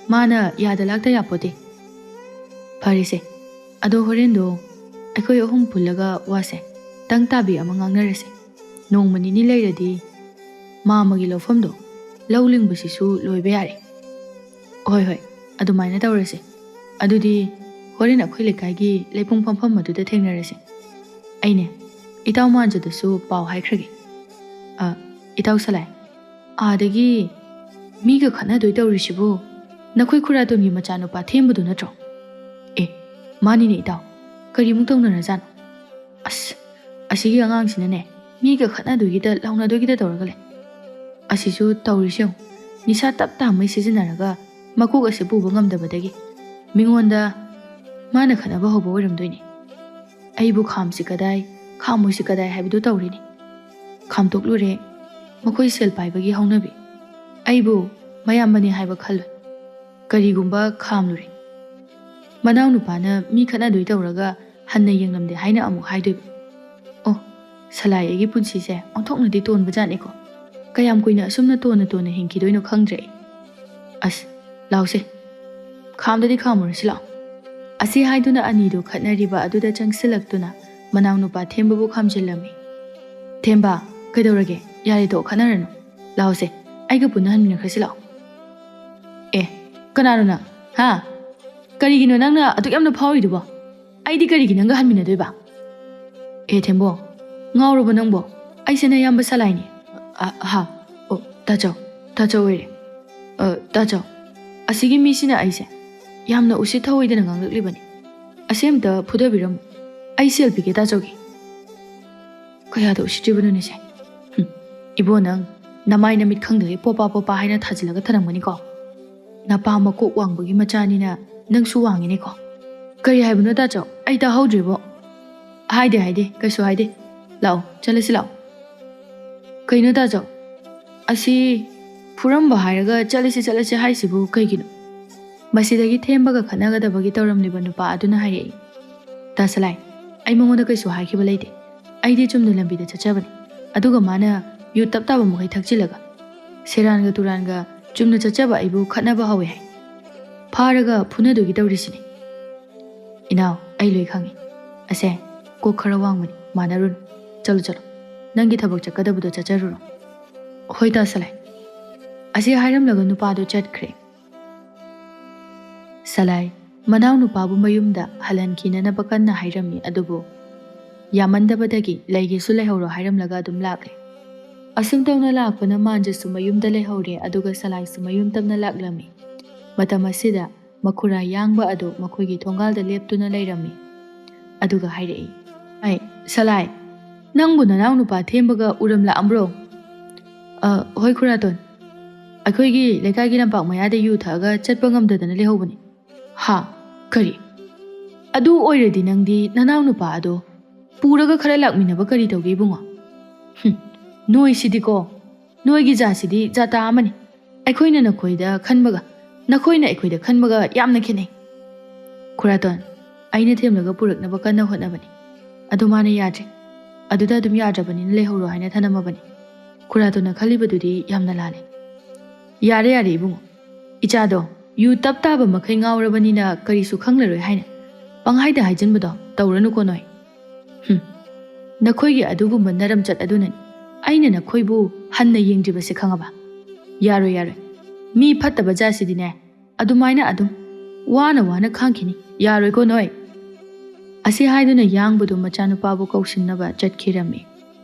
ꯃꯥꯅ ꯌꯥꯗ ꯂꯥꯛꯇ ꯌꯥꯄꯣꯠꯇꯦ꯫ ꯐꯔꯦꯁꯦ, ꯑꯗꯣ ꯍꯣꯔꯦꯟꯗꯣ ꯑꯩꯈꯣꯏ ꯑꯍꯨꯝ ꯄꯨꯜꯂꯒ ꯋꯥꯁꯦ ꯇꯪ ꯇꯥꯕꯤ ꯑꯃ ꯉꯥꯡꯅꯔꯁꯦ꯫ ꯅꯣꯡꯃ ꯅꯤꯅꯤ ꯂꯩꯔꯗꯤ ꯃꯥꯃꯒꯤ ꯂꯧꯐꯝꯗꯣ ꯂꯧ ꯂꯤꯡꯕꯁꯤꯁꯨ ꯂꯣꯏꯕ ꯌꯥꯔꯦ꯫ ꯍꯣꯏ, ꯍꯣꯏ, ꯑꯗꯨꯃꯥꯏꯅ ꯇꯧꯔꯁꯦ꯫ ꯑꯗꯨꯗꯤ ꯍꯣꯔꯦꯟ ꯑꯩꯈꯣꯏ ꯂꯩꯀꯥꯏꯒꯤ ꯂꯩꯄꯨꯡ ꯐꯝꯐꯝ ꯑꯗꯨꯗ ꯊꯦꯡꯅꯔꯁꯦ꯫ ꯑꯩꯅꯦ, ꯏꯇꯥꯎ ꯃꯥꯟꯖꯗꯁꯨ ꯄꯥꯎ ꯍꯥꯏꯈ꯭ꯔꯒꯦ꯫ ꯑ, ꯏꯇꯥꯎ ꯁꯂꯥꯏ, ꯑꯥꯗꯒꯤ ꯃꯤꯒ ꯈꯠꯅꯗꯣꯏ ꯇꯧꯔꯤꯁꯤꯕꯨ ꯅꯈꯣꯏ ꯈꯨꯔꯥꯇꯣꯟꯒꯤ ꯃꯆꯥꯅꯨꯄꯥ ꯊꯦꯝꯕꯗꯨ ꯅꯠꯇ꯭ꯔꯣ? ꯑꯦ, ꯃꯥꯅꯤꯅꯦ ꯏꯇꯥꯎ, ꯀꯔꯤꯃꯨꯛ ꯇꯧꯅꯔꯖꯥꯠꯅꯣ? ꯑꯁ, ꯑꯁꯤꯒꯤ ꯑꯉꯥꯡꯁꯤꯅꯅꯦ ꯃꯤꯒ ꯈꯠꯅꯗꯣꯏꯒꯤꯗ ꯂꯥꯎꯅꯗꯣꯏꯒꯤꯗ ꯇꯧꯔꯒ ꯂꯩ꯫ ꯑꯁꯤꯁꯨ ꯇꯧꯔꯤꯁꯤ ꯌꯦꯡꯉꯨ, ꯅꯤꯁꯥ ꯇꯞ ꯇꯥꯃꯩ ꯁꯤꯖꯤꯟꯅꯔꯒ ꯃꯀꯣꯛ ꯑꯁꯤ ꯄꯨꯕ ꯉꯝꯗꯕꯗꯒꯤ ꯃꯤꯉꯣꯟꯗ ꯃꯥꯅ ꯈꯠꯅꯕ ꯍꯧꯕ ꯑꯣꯏꯔꯝꯗꯣꯏꯅꯤ꯫ ꯑꯩꯕꯨ ꯈꯥꯝꯁꯤ ꯀꯗꯥꯏ, ꯈꯥꯝꯃꯣꯏꯁꯤ ꯀꯗꯥꯏ ꯍꯥꯏꯕꯗꯨ ꯇꯧꯔꯤꯅꯤ꯫ ꯈꯥꯝꯇꯣꯛꯂꯨꯔꯦ ꯃꯈꯣꯏ ꯁꯦꯜ ꯄꯥꯏꯕꯒꯤ ꯍꯧꯅꯕꯤ꯫ ꯑꯩꯕꯨ ꯃꯌꯥꯝꯕꯅꯤ ꯍꯥꯏꯕ ꯈꯜꯂꯣꯏ꯫ ꯀꯔꯤꯒꯨꯝꯕ ꯈꯥꯝꯂꯨꯔꯦ꯫ ꯃꯅꯥꯎꯅꯨꯄꯥꯅ ꯃꯤ ꯈꯠꯅꯗꯣꯏ ꯇꯧꯔꯒ ꯍꯟꯅ ꯌꯦꯡꯂꯝꯗꯦ ꯍꯥꯏꯅ ꯑꯃꯨꯛ ꯍꯥꯏꯗꯣꯏꯕ꯫ ꯑꯣ, ꯁꯂꯥꯏ ꯑꯩꯒꯤ ꯄꯨꯟꯁꯤꯁꯦ ꯑꯣꯟꯊꯣꯛꯅꯗꯤ ꯇꯣꯟꯕ ꯖꯥꯠꯅꯤꯀꯣ꯫ ꯀꯌꯥꯝ ꯀꯨꯏꯅ ꯑꯁꯨꯝꯅ ꯇꯣꯟꯅ ꯇꯣꯟꯅ ꯍꯤꯡꯈꯤꯗꯣꯏꯅꯣ ꯈꯪꯗ꯭ꯔꯦ ꯑꯩ꯫ ꯑꯁ, ꯂꯥꯎꯁꯦ꯫ ꯈꯥꯝꯗꯗꯤ ꯈꯥꯝꯃꯨꯔꯁꯤ ꯂꯥꯎ꯫ ꯑꯁꯤ ꯍꯥꯏꯗꯨꯅ ꯑꯅꯤꯗꯨ ꯈꯠꯅꯔꯤꯕ ꯑꯗꯨꯗ ꯆꯪꯁꯤꯜꯂꯛꯇꯨꯅ ꯃꯅꯥꯎꯅꯨꯄꯥ ꯊꯦꯝꯕꯕꯨ ꯈꯥꯝꯖꯤꯜꯂꯝꯃꯤ꯫ "ꯊꯦꯝꯕ, ꯀꯩꯗꯧꯔꯒꯦ? ꯌꯥꯔꯦ ꯇꯣꯛ, ꯈꯠꯅꯔꯅꯨ꯫ ꯂꯥꯎꯁꯦ, ꯑꯩꯒ ꯄꯨꯟꯅ ꯍꯟꯃꯤꯟꯅꯈ꯭ꯔꯁꯤ ꯂꯥꯎ꯫" "ꯑꯦ, ꯀꯅꯥꯅꯣ ꯅꯪ? ꯍꯥ? ꯀꯔꯤꯒꯤꯅꯣ ꯅꯪꯅ ꯑꯗꯨꯛ ꯌꯥꯝꯅ ꯐꯥꯎꯔꯤꯗꯨꯕꯣ? ꯑꯩꯗꯤ ꯀꯔꯤꯒꯤ ꯅꯪꯒ ꯍꯟꯃꯤꯟꯅꯗꯣꯏꯕ?" "ꯑꯦ ꯊꯦꯝꯕꯣ, ꯉꯥꯎꯔꯕꯣ ꯅꯪꯕꯣ? ꯑꯩꯁꯦ ꯅꯌꯥꯝꯕ ꯁꯂꯥꯏꯅꯤ꯫" "ꯑ, ꯍꯥ? ꯑꯣ, ꯇꯥꯆꯧ, ꯇꯥꯆꯧ ꯑꯣꯏꯔꯦ꯫ ꯑ, ꯇꯥꯆꯧ, ꯑꯁꯤꯒꯤ ꯃꯤꯁꯤꯅ ꯑꯩꯁꯦ ꯌꯥꯝꯅ ꯎꯁꯤꯠ ꯊꯑꯣꯏꯗꯅ ꯉꯥꯡꯂꯛꯂꯤꯕꯅꯤ꯫ ꯑꯁꯤ ꯑꯝꯇ ꯐꯨꯗꯕꯤꯔꯝꯃꯨ꯫ ꯑꯩ ꯁꯦꯜ ꯄꯤꯒꯦ ꯇꯥꯆꯧꯒꯤ꯫" ꯀꯌꯥꯗ ꯎꯁꯤꯠꯇ꯭ꯔꯤꯕꯅꯣꯅꯦ ꯁꯦ? ꯍꯨꯝ, ꯏꯕꯣ ꯅꯪ, ꯅꯃꯥꯏ ꯅꯃꯤꯠ ꯈꯪꯗꯒꯩ ꯄꯣꯄꯥ ꯄꯣꯄꯥ ꯍꯥꯏꯅ ꯊꯥꯖꯤꯜꯂꯒ ꯊꯅꯝꯒꯅꯤꯀꯣ꯫ ꯅꯄꯥ ꯃꯀꯣꯛ ꯋꯥꯡꯕꯒꯤ ꯃꯆꯥꯅꯤꯅ ꯅꯪꯁꯨ ꯋꯥꯡꯉꯤꯅꯦꯀꯣ꯫ ꯀꯔꯤ ꯍꯥꯏꯕꯅꯣ ꯇꯥꯆꯧ? ꯑꯩ ꯇꯥꯍꯧꯗ꯭ꯔꯦꯕꯣ꯫ ꯍꯥꯏꯗꯦ, ꯍꯥꯏꯗꯦ, ꯀꯩꯁꯨ ꯍꯥꯏꯗꯦ꯫ ꯂꯥꯛꯑꯣ, ꯆꯠꯂꯁꯤ ꯂꯥꯛꯑꯣ꯫ ꯀꯩꯅꯣ ꯇꯥꯆꯧ? ꯑꯁꯤ ꯐꯨꯔꯝꯕ ꯍꯥꯏꯔꯒ ꯆꯠꯂꯁꯤ, ꯆꯠꯂꯁꯤ ꯍꯥꯏꯁꯤꯕꯨ ꯀꯩꯒꯤꯅꯣ? ꯃꯁꯤꯗꯒꯤ ꯊꯦꯝꯕꯒ ꯈꯠꯅꯒꯗꯕꯒꯤ ꯇꯧꯔꯝꯂꯤꯕ ꯅꯨꯄꯥ ꯑꯗꯨꯅ ꯍꯥꯏꯔꯛꯏ꯫ ꯇꯥꯁꯂꯥꯏ, ꯑꯩ ꯃꯉꯣꯟꯗ ꯀꯩꯁꯨ ꯍꯥꯏꯈꯤꯕ ꯂꯩꯇꯦ꯫ ꯑꯩꯗꯤ ꯆꯨꯝꯅ ꯂꯝꯕꯤꯗ ꯆꯠꯆꯕꯅꯤ꯫ ꯑꯗꯨꯒ ꯃꯥꯅ ꯌꯨ ꯇꯞ ꯇꯥꯕ ꯃꯈꯩ ꯊꯛꯆꯤꯜꯂꯒ ꯁꯦꯔꯥꯟꯒ ꯇꯨꯔꯥꯟꯒ ꯆꯨꯝꯅ ꯆꯠꯆꯕ ꯑꯩꯕꯨ ꯈꯠꯅꯕ ꯍꯧꯋꯦ ꯍꯥꯏ꯫ ꯐꯥꯔꯒ ꯐꯨꯅꯗꯨꯒꯤ ꯇꯧꯔꯤꯁꯤꯅꯤ꯫ ꯏꯅꯥꯎ, ꯑꯩ ꯂꯣꯏ ꯈꯪꯉꯤ꯫ ꯑꯁꯦ, ꯀꯣꯛ ꯈꯔ ꯋꯥꯡꯕꯅꯤ, ꯃꯥꯟꯅꯔꯨꯅꯨ꯫ ꯆꯠꯂꯨ, ꯆꯠꯂꯨ꯫ ꯅꯪꯒꯤ ꯊꯕꯛ ꯆꯠꯀꯗꯕꯗꯣ ꯆꯠꯆꯔꯨꯔꯣ꯫ ꯍꯣꯏ ꯇꯥ ꯁꯂꯥꯏ꯫ ꯑꯁꯤ ꯍꯥꯏꯔꯝꯂꯒ ꯅꯨꯄꯥꯗꯣ ꯆꯠꯈ꯭ꯔꯦ꯫ ꯁꯂꯥꯏ ꯃꯅꯥꯎꯅꯨꯄꯥꯕꯨ ꯃꯌꯨꯝꯗ ꯍꯜꯍꯟꯈꯤꯅꯅꯕ ꯀꯟꯅ ꯍꯥꯏꯔꯝꯃꯤ, ꯑꯗꯨꯕꯨ ꯌꯥꯃꯟꯗꯕꯗꯒꯤ ꯂꯩꯒꯦꯁꯨ ꯂꯩꯍꯧꯔꯣ ꯍꯥꯏꯔꯝꯂꯒ ꯑꯗꯨꯝ ꯂꯥꯛꯂꯦ꯫ ꯑꯁꯨꯝ ꯇꯧꯅ ꯂꯥꯛꯄꯅ ꯃꯥꯟꯖꯁꯨ ꯃꯌꯨꯝꯗ ꯂꯩꯍꯧꯔꯦ, ꯑꯗꯨꯒ ꯁꯂꯥꯏꯁꯨ ꯃꯌꯨꯝ ꯇꯞꯅ ꯂꯥꯛꯂꯝꯃꯤ꯫ ꯃꯇꯝ ꯑꯁꯤꯗ ꯃꯈꯨꯔꯥ ꯌꯥꯡꯕ ꯑꯗꯨ ꯃꯈꯣꯏꯒꯤ ꯊꯣꯡꯒꯥꯜꯗ ꯂꯦꯞꯇꯨꯅ ꯂꯩꯔꯝꯃꯤ꯫ ꯑꯗꯨꯒ ꯍꯥꯏꯔꯛꯏ, "ꯑꯩ, ꯁꯂꯥꯏ, ꯅꯪꯕꯨ ꯅꯅꯥꯎ ꯅꯨꯄꯥ ꯊꯦꯝꯕꯒ ꯎꯔꯝꯂꯛꯑꯝꯕ꯭ꯔꯣ?" "ꯑ, ꯍꯣꯏ ꯈꯨꯔꯥꯇꯣꯟ, ꯑꯩꯈꯣꯏꯒꯤ ꯂꯩꯀꯥꯏꯒꯤ ꯂꯝꯄꯥꯛ ꯃꯌꯥꯗ ꯌꯨ ꯊꯛꯑꯒ ꯆꯠꯄ ꯉꯝꯗꯗꯅ ꯂꯩꯍꯧꯕꯅꯤ꯫" "ꯍꯥ? ꯀꯔꯤ? ꯑꯗꯨ ꯑꯣꯏꯔꯗꯤ ꯅꯪꯗꯤ ꯅꯅꯥꯎ ꯅꯨꯄꯥ ꯑꯗꯣ ꯄꯨꯔꯒ ꯈꯔ ꯂꯥꯛꯃꯤꯟꯅꯕ ꯀꯔꯤ ꯇꯧꯒꯦ ꯏꯕꯨꯡꯉꯣ?" "ꯍꯨꯝ, ꯅꯣꯏꯁꯤꯗꯤꯀꯣ, ꯅꯣꯏꯒꯤ ꯖꯥꯠꯁꯤꯗꯤ ꯖꯥꯇꯥ ꯑꯃꯅꯤ꯫ ꯑꯩꯈꯣꯏꯅ ꯅꯈꯣꯏꯗ ꯈꯟꯕꯒ ꯅꯈꯣꯏꯅ ꯑꯩꯈꯣꯏꯗ ꯈꯟꯕꯒ ꯌꯥꯝꯅ ꯈꯦꯠꯅꯩ꯫" "ꯈꯨꯔꯥꯇꯣꯟ, ꯑꯩꯅ ꯊꯦꯝꯂꯒ ꯄꯨꯔꯛꯅꯕ ꯀꯟꯅ ꯍꯣꯠꯅꯕꯅꯤ꯫ ꯑꯗꯨ ꯃꯥꯅ ꯌꯥꯗ꯭ꯔꯦ꯫ ꯑꯗꯨꯗ ꯑꯗꯨꯝ ꯌꯥꯗ꯭ꯔꯕꯅꯤꯅ ꯂꯩꯍꯧꯔꯣ ꯍꯥꯏꯅ ꯊꯅꯝꯃꯕꯅꯤ꯫" ꯈꯨꯔꯥꯇꯣꯟꯅ ꯈꯜꯂꯤꯕꯗꯨꯗꯤ ꯌꯥꯝꯅ ꯂꯥꯜꯂꯦ꯫ "ꯌꯥꯔꯦ, ꯌꯥꯔꯦ ꯏꯕꯨꯡꯉꯣ꯫ ꯏꯆꯥꯗꯣ ꯌꯨ ꯇꯞ ꯇꯥꯕ ꯃꯈꯩ ꯉꯥꯎꯔꯕꯅꯤꯅ ꯀꯔꯤꯁꯨ ꯈꯪꯂꯔꯣꯏ ꯍꯥꯏꯅ ꯄꯪꯍꯥꯏꯗ ꯍꯥꯏꯖꯤꯟꯕꯗꯣ ꯇꯧꯔꯅꯨꯀꯣ ꯅꯣꯏ꯫" "ꯍꯨꯝ, ꯅꯈꯣꯏꯒꯤ ꯑꯗꯨꯒꯨꯝꯕ ꯅꯔꯝꯆꯠ ꯑꯗꯨꯅꯅꯤ ꯑꯩꯅ ꯅꯈꯣꯏꯕꯨ ꯍꯟꯅ ꯌꯦꯡꯗ꯭ꯔꯤꯕꯁꯦ, ꯈꯪꯉꯕ?" "ꯌꯥꯔꯣꯏ, ꯌꯥꯔꯣꯏ꯫ ꯃꯤ ꯐꯠꯇꯕ ꯖꯥꯠꯁꯤꯗꯤꯅꯦ, ꯑꯗꯨꯃꯥꯏꯅ ꯑꯗꯨꯝ ꯋꯥꯅ ꯋꯥꯅ ꯈꯥꯡꯈꯤꯅꯤ꯫ ꯌꯥꯔꯣꯏꯀꯣ ꯅꯣꯏ꯫" ꯑꯁꯤ ꯍꯥꯏꯗꯨꯅ ꯌꯥꯡꯕꯗꯨ ꯃꯆꯥꯅꯨꯄꯥꯕꯨ ꯀꯧꯁꯤꯟꯅꯕ ꯆꯠꯈꯤꯔꯝꯃꯤ꯫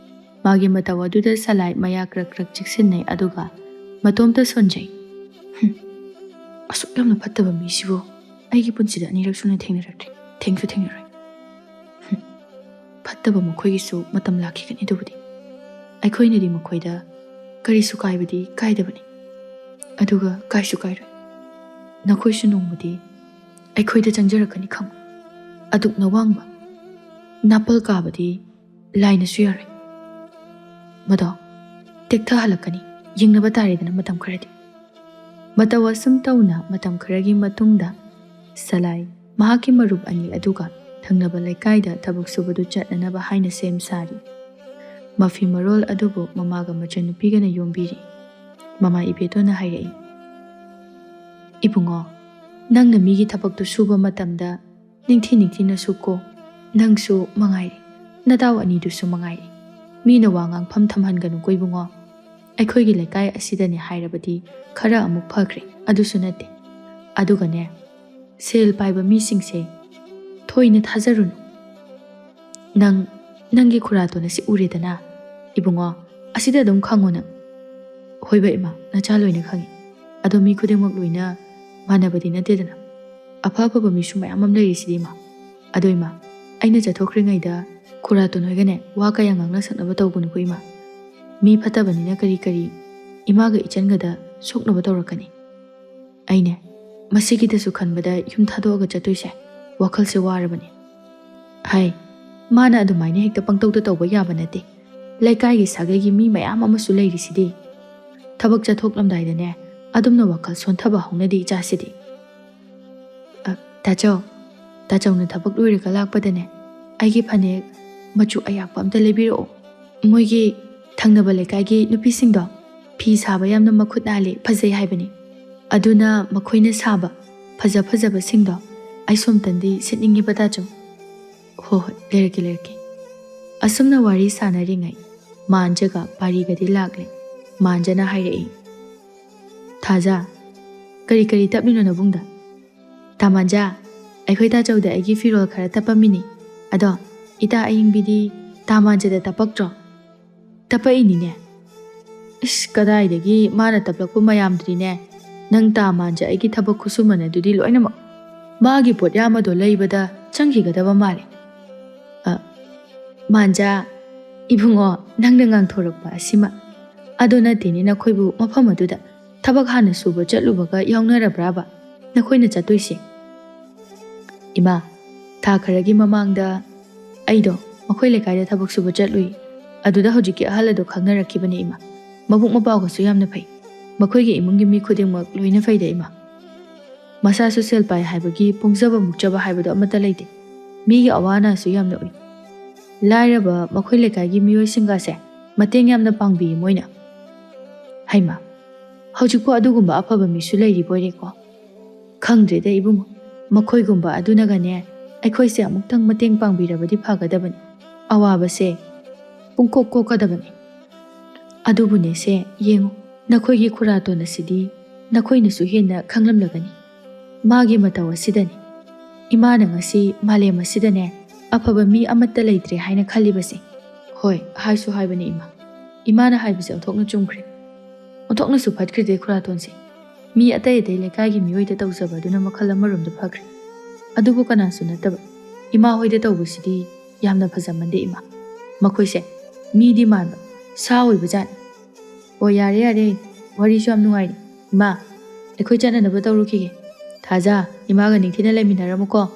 ꯃꯥꯒꯤ ꯃꯇꯧ ꯑꯗꯨꯗ ꯁꯂꯥꯏ ꯃꯌꯥ ꯀ꯭ꯔꯛ ꯀ꯭ꯔꯛ ꯆꯤꯛꯁꯤꯟꯅꯩ, ꯑꯗꯨꯒ ꯃꯇꯣꯝꯇ ꯁꯣꯟꯖꯩ꯫ "ꯍꯨꯝ, ꯑꯁꯨꯛ ꯌꯥꯝꯅ ꯐꯠꯇꯕ ꯃꯤꯁꯤꯕꯨ ꯑꯩꯒꯤ ꯄꯨꯟꯁꯤꯗ ꯑꯅꯤꯔꯛ ꯁꯨꯅ ꯊꯦꯡꯅꯔꯛꯇ꯭ꯔꯤ꯫ ꯊꯦꯡꯁꯨ ꯊꯦꯡꯅꯔꯣꯏ꯫ ꯍꯨꯝ, ꯐꯠꯇꯕ ꯃꯈꯣꯏꯒꯤꯁꯨ ꯃꯇꯝ ꯂꯥꯛꯈꯤꯒꯅꯤ꯫ ꯑꯗꯨꯕꯨꯗꯤ ꯑꯩꯈꯣꯏꯅꯗꯤ ꯃꯈꯣꯏꯗ ꯀꯔꯤꯁꯨ ꯀꯥꯏꯕꯗꯤ ꯀꯥꯏꯗꯕꯅꯤ꯫ ꯑꯗꯨꯒ ꯀꯥꯏꯁꯨ ꯀꯥꯏꯔꯣꯏ꯫ ꯅꯈꯣꯏꯁꯨ ꯅꯣꯡꯃꯗꯤ ꯑꯩꯈꯣꯏꯗ ꯆꯪꯖꯔꯛꯀꯅꯤ ꯈꯪꯉꯨ꯫ ꯑꯗꯨꯛꯅ ꯋꯥꯡꯕ ꯅꯥꯄꯜ ꯀꯥꯕꯗꯤ ꯂꯥꯏꯅꯁꯨ ꯌꯥꯔꯣꯏ꯫ ꯃꯗꯣ ꯇꯦꯛꯊꯍꯜꯂꯛꯀꯅꯤ꯫ ꯌꯦꯡꯅꯕ ꯇꯥꯔꯦꯗꯅ ꯃꯇꯝ ꯈꯔꯗꯤ꯫" ꯃꯇꯧ ꯑꯁꯨꯝ ꯇꯧꯅ ꯃꯇꯝ ꯈꯔꯒꯤ ꯃꯇꯨꯡꯗ ꯁꯂꯥꯏ ꯃꯍꯥꯛꯀꯤ ꯃꯔꯨꯞ ꯑꯅꯤ ꯑꯗꯨꯒ ꯊꯪꯅꯕ ꯂꯩꯀꯥꯏꯗ ꯊꯕꯛ ꯁꯨꯕꯗꯨ ꯆꯠꯅꯅꯕ ꯍꯥꯏꯅ ꯁꯦꯝ ꯁꯥꯔꯤ꯫ ꯃꯐꯤ ꯃꯔꯣꯜ ꯑꯗꯨꯕꯨ ꯃꯃꯥꯒ ꯃꯆꯟꯅꯨꯄꯤꯒꯅ ꯌꯣꯝꯕꯤꯔꯤ꯫ ꯃꯃꯥ ꯏꯕꯦꯇꯣꯟꯅ ꯍꯥꯏꯔꯛꯏ, "ꯏꯕꯨꯡꯉꯣ, ꯅꯪꯅ ꯃꯤꯒꯤ ꯊꯕꯛꯇꯨ ꯁꯨꯕ ꯃꯇꯝꯗ ꯅꯤꯡꯊꯤ ꯅꯤꯡꯊꯤꯅ ꯁꯨꯀꯣ꯫ ꯅꯪꯁꯨ ꯃꯉꯥꯏꯔꯦ, ꯅꯇꯥꯎ ꯑꯅꯤꯗꯨꯁꯨ ꯃꯉꯥꯏꯔꯦ꯫ ꯃꯤꯅ ꯋꯥ ꯉꯥꯡꯐꯝ ꯊꯝꯍꯟꯒꯅꯨꯀꯣ ꯏꯕꯨꯡꯉꯣ꯫ ꯑꯩꯈꯣꯏꯒꯤ ꯂꯩꯀꯥꯏ ꯑꯁꯤꯗꯅꯦ ꯍꯥꯏꯔꯕꯗꯤ ꯈꯔ ꯑꯃꯨꯛ ꯐꯈ꯭ꯔꯦ, ꯑꯗꯨꯁꯨ ꯅꯠꯇꯦ꯫ ꯑꯗꯨꯒꯅꯦ, ꯁꯦꯜ ꯄꯥꯏꯕ ꯃꯤꯁꯤꯡꯁꯦ ꯊꯣꯏꯅ ꯊꯥꯖꯔꯨꯅꯨ꯫ ꯅꯪ, ꯅꯪꯒꯤ ꯈꯨꯔꯥꯇꯣꯟ ꯑꯁꯤ ꯎꯔꯦꯗꯅ? ꯏꯕꯨꯡꯉꯣ, ꯑꯁꯤꯗ ꯑꯗꯨꯝ ꯈꯪꯉꯣ ꯅꯪ꯫" "ꯍꯣꯏꯕ ꯏꯃꯥ, ꯅꯆꯥ ꯂꯣꯏꯅ ꯈꯪꯉꯤ꯫ ꯑꯗꯣ ꯃꯤ ꯈꯨꯗꯤꯡꯃꯛ ꯂꯣꯏꯅ ꯃꯥꯟꯅꯕꯗꯤ ꯅꯠꯇꯦꯗꯅ꯫ ꯑꯐ ꯑꯐꯕ ꯃꯤꯁꯨ ꯃꯌꯥꯝ ꯑꯃ ꯂꯩꯔꯤꯁꯤꯗꯤ ꯏꯃꯥ꯫ ꯑꯗꯣ ꯏꯃꯥ, ꯑꯩꯅ ꯆꯠꯊꯣꯛꯈ꯭ꯔꯤꯉꯩꯗ ꯈꯨꯔꯥꯇꯣꯟ ꯍꯣꯏꯒꯅꯦ ꯋꯥ ꯀꯌꯥ ꯉꯥꯡꯅ ꯁꯛꯅꯕ ꯇꯧꯒꯅꯨꯀꯣ ꯏꯃꯥ꯫ ꯃꯤ ꯐꯠꯇꯕꯅꯤꯅ ꯀꯔꯤ ꯀꯔꯤ ꯏꯃꯥꯒ ꯏꯆꯟꯒꯗ ꯁꯣꯛꯅꯕ ꯇꯧꯔꯛꯀꯅꯤ꯫ ꯑꯩꯅꯦ, ꯃꯁꯤꯒꯤꯗꯁꯨ ꯈꯟꯕꯗ ꯌꯨꯝ ꯊꯥꯗꯣꯛꯑꯒ ꯆꯠꯇꯣꯏꯁꯦ ꯋꯥꯈꯜꯁꯦ ꯋꯥꯔꯕꯅꯤ꯫" ꯍꯥꯏ, ꯃꯥꯅ ꯑꯗꯨꯃꯥꯏꯅ ꯍꯦꯛꯇ ꯄꯪꯇꯧꯗ ꯇꯧꯕ ꯌꯥꯕ ꯅꯠꯇꯦ꯫ ꯂꯩꯀꯥꯏꯒꯤ ꯁꯥꯒꯩꯒꯤ ꯃꯤ ꯃꯌꯥꯝ ꯑꯃꯁꯨ ꯂꯩꯔꯤꯁꯤꯗꯤ꯫ ꯊꯕꯛ ꯆꯠꯊꯣꯛꯂꯝꯗꯥꯏꯗꯅꯦ ꯑꯗꯨꯝꯅ ꯋꯥꯈꯜ ꯁꯣꯟꯊꯕ ꯍꯧꯅꯗꯦ ꯏꯆꯥꯁꯤꯗꯤ꯫ "ꯑ, ꯇꯥꯆꯧ, ꯇꯥꯆꯧꯅ ꯊꯕꯛ ꯂꯣꯏꯔꯒ ꯂꯥꯛꯄꯗꯅꯦ ꯑꯩꯒꯤ ꯐꯅꯦꯛ ꯃꯆꯨ ꯑꯌꯥꯛꯄ ꯑꯝꯇ ꯂꯩꯕꯤꯔꯛꯑꯣ꯫ ꯃꯣꯏꯒꯤ ꯊꯪꯅꯕ ꯂꯩꯀꯥꯏꯒꯤ ꯅꯨꯄꯤꯁꯤꯡꯗꯣ ꯐꯤ ꯁꯥꯕ ꯌꯥꯝꯅ ꯃꯈꯨꯠ ꯅꯥꯜꯂꯤ, ꯐꯖꯩ ꯍꯥꯏꯕꯅꯤ꯫ ꯑꯗꯨꯅ ꯃꯈꯣꯏꯅ ꯁꯥꯕ ꯐꯖ ꯐꯖꯕꯁꯤꯡꯗꯣ ꯑꯩ ꯁꯣꯝꯇꯪꯗꯤ ꯁꯦꯠꯅꯤꯡꯉꯤꯕ ꯇꯥꯆꯧ꯫" "ꯍꯣ ꯍꯣꯏ, ꯂꯩꯔꯛꯀꯦ, ꯂꯩꯔꯛꯀꯦ꯫" ꯑꯁꯨꯝꯅ ꯋꯥꯔꯤ ꯁꯥꯟꯅꯔꯤꯉꯩ ꯃꯥꯟꯖꯒ ꯄꯥꯔꯤꯒꯗꯤ ꯂꯥꯛꯂꯦ꯫ ꯃꯥꯟꯖꯅ ꯍꯥꯏꯔꯛꯏ, "ꯊꯥꯖ, ꯀꯔꯤ ꯀꯔꯤ ꯇꯞꯂꯤꯅꯣ ꯅꯕꯨꯡꯗ?" "ꯇꯥ ꯃꯥꯟꯖ, ꯑꯩꯈꯣꯏ ꯇꯥꯆꯧꯗ ꯑꯩꯒꯤ ꯐꯤꯔꯣꯜ ꯈꯔ ꯇꯞꯄꯝꯃꯤꯅꯤ꯫ ꯑꯗꯣ ꯏꯇꯥ ꯑꯌꯤꯡꯕꯤꯗꯤ ꯇꯥ ꯃꯥꯟꯖꯗ ꯇꯞꯄꯛꯇ꯭ꯔꯣ?" "ꯇꯞꯄꯛꯏꯅꯤꯅꯦ꯫" "ꯏꯁ, ꯀꯗꯥꯏꯗꯒꯤ ꯃꯥꯅ ꯇꯞꯂꯛꯄ ꯃꯌꯥꯝꯗꯨꯗꯤꯅꯦ, ꯅꯪ ꯇꯥ ꯃꯥꯟꯖ ꯑꯩꯒꯤ ꯊꯕꯛ ꯈꯨꯠꯁꯨꯃꯟ ꯑꯗꯨꯗꯤ ꯂꯣꯏꯅꯃꯛ ꯃꯥꯒꯤ ꯄꯣꯠꯌꯥꯝ ꯑꯗꯣ ꯂꯩꯕꯗ ꯆꯪꯈꯤꯒꯗꯕ ꯃꯥꯜꯂꯦ꯫" "ꯑ, ꯃꯥꯟꯖ, ꯏꯕꯨꯡꯉꯣ, ꯅꯪꯅ ꯉꯥꯡꯊꯣꯔꯛꯄ ꯑꯁꯤꯃ꯫ ꯑꯗꯣ ꯅꯠꯇꯦꯅꯦ, ꯅꯈꯣꯏꯕꯨ ꯃꯐꯝ ꯑꯗꯨꯗ ꯊꯕꯛ ꯍꯥꯟꯅ ꯁꯨꯕ ꯆꯠꯂꯨꯕꯒ ꯌꯥꯎꯅꯔꯕ꯭ꯔꯥꯕ ꯅꯈꯣꯏꯅ ꯆꯠꯇꯣꯏꯁꯦ?" "ꯏꯃꯥ, ꯊꯥ ꯈꯔꯒꯤ ꯃꯃꯥꯡꯗ ꯑꯩꯗꯣ ꯃꯈꯣꯏ ꯂꯩꯀꯥꯏꯗ ꯊꯕꯛ ꯁꯨꯕ ꯆꯠꯂꯨꯏ꯫ ꯑꯗꯨꯗ ꯍꯧꯖꯤꯛꯀꯤ ꯑꯍꯜ ꯑꯗꯣ ꯈꯪꯅꯔꯛꯈꯤꯕꯅꯦ ꯏꯃꯥ꯫ ꯃꯕꯨꯛ ꯃꯄꯥꯎꯒꯁꯨ ꯌꯥꯝꯅ ꯐꯩ꯫ ꯃꯈꯣꯏꯒꯤ ꯏꯃꯨꯡꯒꯤ ꯃꯤ ꯈꯨꯗꯤꯡꯃꯛ ꯂꯣꯏꯅ ꯐꯩꯗ ꯏꯃꯥ꯫ ꯃꯁꯥꯁꯨ ꯁꯦꯜ ꯄꯥꯏ ꯍꯥꯏꯕꯒꯤ ꯄꯣꯡꯖꯕ ꯃꯨꯛꯆꯕ ꯍꯥꯏꯕꯗꯣ ꯑꯃꯠꯇ ꯂꯩꯇꯦ꯫ ꯃꯤꯒꯤ ꯑꯋꯥ ꯑꯅꯥꯁꯨ ꯌꯥꯝꯅ ꯎꯏ꯫ ꯂꯥꯏꯔꯕ ꯃꯈꯣꯏ ꯂꯩꯀꯥꯏꯒꯤ ꯃꯤꯑꯣꯏꯁꯤꯡꯒꯁꯦ ꯃꯇꯦꯡ ꯌꯥꯝꯅ ꯄꯥꯡꯕꯤ ꯃꯣꯏꯅ꯫ ꯍꯩꯃꯥ, ꯍꯧꯖꯤꯛꯄꯨ ꯑꯗꯨꯒꯨꯝꯕ ꯑꯐꯕ ꯃꯤꯁꯨ ꯂꯩꯔꯤꯕꯣꯏꯔꯦꯀꯣ꯫ ꯈꯪꯗ꯭ꯔꯦꯗ ꯏꯕꯨꯡꯉꯣ, ꯃꯈꯣꯏꯒꯨꯝꯕ ꯑꯗꯨꯅꯒꯅꯦ ꯑꯩꯈꯣꯏꯁꯦ ꯑꯃꯨꯛꯇꯪ ꯃꯇꯦꯡ ꯄꯥꯡꯕꯤꯔꯕꯗꯤ ꯐꯒꯗꯕꯅꯤ꯫ ꯑꯋꯥꯕꯁꯦ ꯄꯨꯡꯀꯣꯛ ꯀꯣꯛꯀꯗꯕꯅꯤ꯫ ꯑꯗꯨꯕꯨꯅꯦꯁꯦ, ꯌꯦꯡꯉꯨ, ꯅꯈꯣꯏꯒꯤ ꯈꯨꯔꯥꯇꯣꯟ ꯑꯁꯤꯗꯤ ꯅꯈꯣꯏꯅꯁꯨ ꯍꯦꯟꯅ ꯈꯪꯂꯝꯂꯒꯅꯤ꯫ ꯃꯥꯒꯤ ꯃꯇꯧ ꯑꯁꯤꯗꯅꯤ ꯏꯃꯥꯅ ꯉꯁꯤ ꯃꯥꯂꯦꯝ ꯑꯁꯤꯗꯅꯦ ꯑꯐꯕ ꯃꯤ ꯑꯃꯠꯇ ꯂꯩꯇ꯭ꯔꯦ ꯍꯥꯏꯅ ꯈꯜꯂꯤꯕꯁꯦ꯫ ꯍꯣꯏ, ꯍꯥꯏꯁꯨ ꯍꯥꯏꯕꯅꯤ ꯏꯃꯥ꯫ ꯏꯃꯥꯅ ꯍꯥꯏꯕꯁꯦ ꯑꯣꯟꯊꯣꯛꯅ ꯆꯨꯝꯈ꯭ꯔꯦ꯫ ꯑꯣꯟꯊꯣꯛꯅꯁꯨ ꯐꯠꯈ꯭ꯔꯤꯗꯦ ꯈꯨꯔꯥꯇꯣꯟꯁꯦ꯫ ꯃꯤ ꯑꯇꯩ ꯑꯇꯩ ꯂꯩꯀꯥꯏꯒꯤ ꯃꯤꯑꯣꯏꯗ ꯇꯧꯖꯕ ꯑꯗꯨꯅ ꯃꯈꯜ ꯑꯃꯔꯣꯝꯗ ꯐꯈ꯭ꯔꯦ꯫ ꯑꯗꯨꯕꯨ ꯀꯅꯥꯁꯨ ꯅꯠꯇꯕ ꯏꯃꯥ ꯍꯣꯏꯗ ꯇꯧꯕꯁꯤꯗꯤ ꯌꯥꯝꯅ ꯐꯖꯃꯟꯗꯦ ꯏꯃꯥ꯫ ꯃꯈꯣꯏꯁꯦ ꯃꯤꯗꯤ ꯃꯥꯟꯕ, ꯁꯥ ꯑꯣꯏꯕ ꯖꯥꯠꯅꯤ꯫ ꯑꯣ, ꯌꯥꯔꯦ ꯌꯥꯔꯦ, ꯋꯥꯔꯤꯁꯨ ꯌꯥꯝ ꯅꯨꯡꯉꯥꯏꯔꯤ꯫ ꯏꯃꯥ, ꯑꯩꯈꯣꯏ ꯆꯠꯅꯅꯕ ꯇꯧꯔꯨꯈꯤꯒꯦ꯫ ꯊꯥꯖ, ꯏꯃꯥꯒ ꯅꯤꯡꯊꯤꯅ ꯂꯩꯃꯤꯟꯅꯔꯝꯃꯨꯀꯣ꯫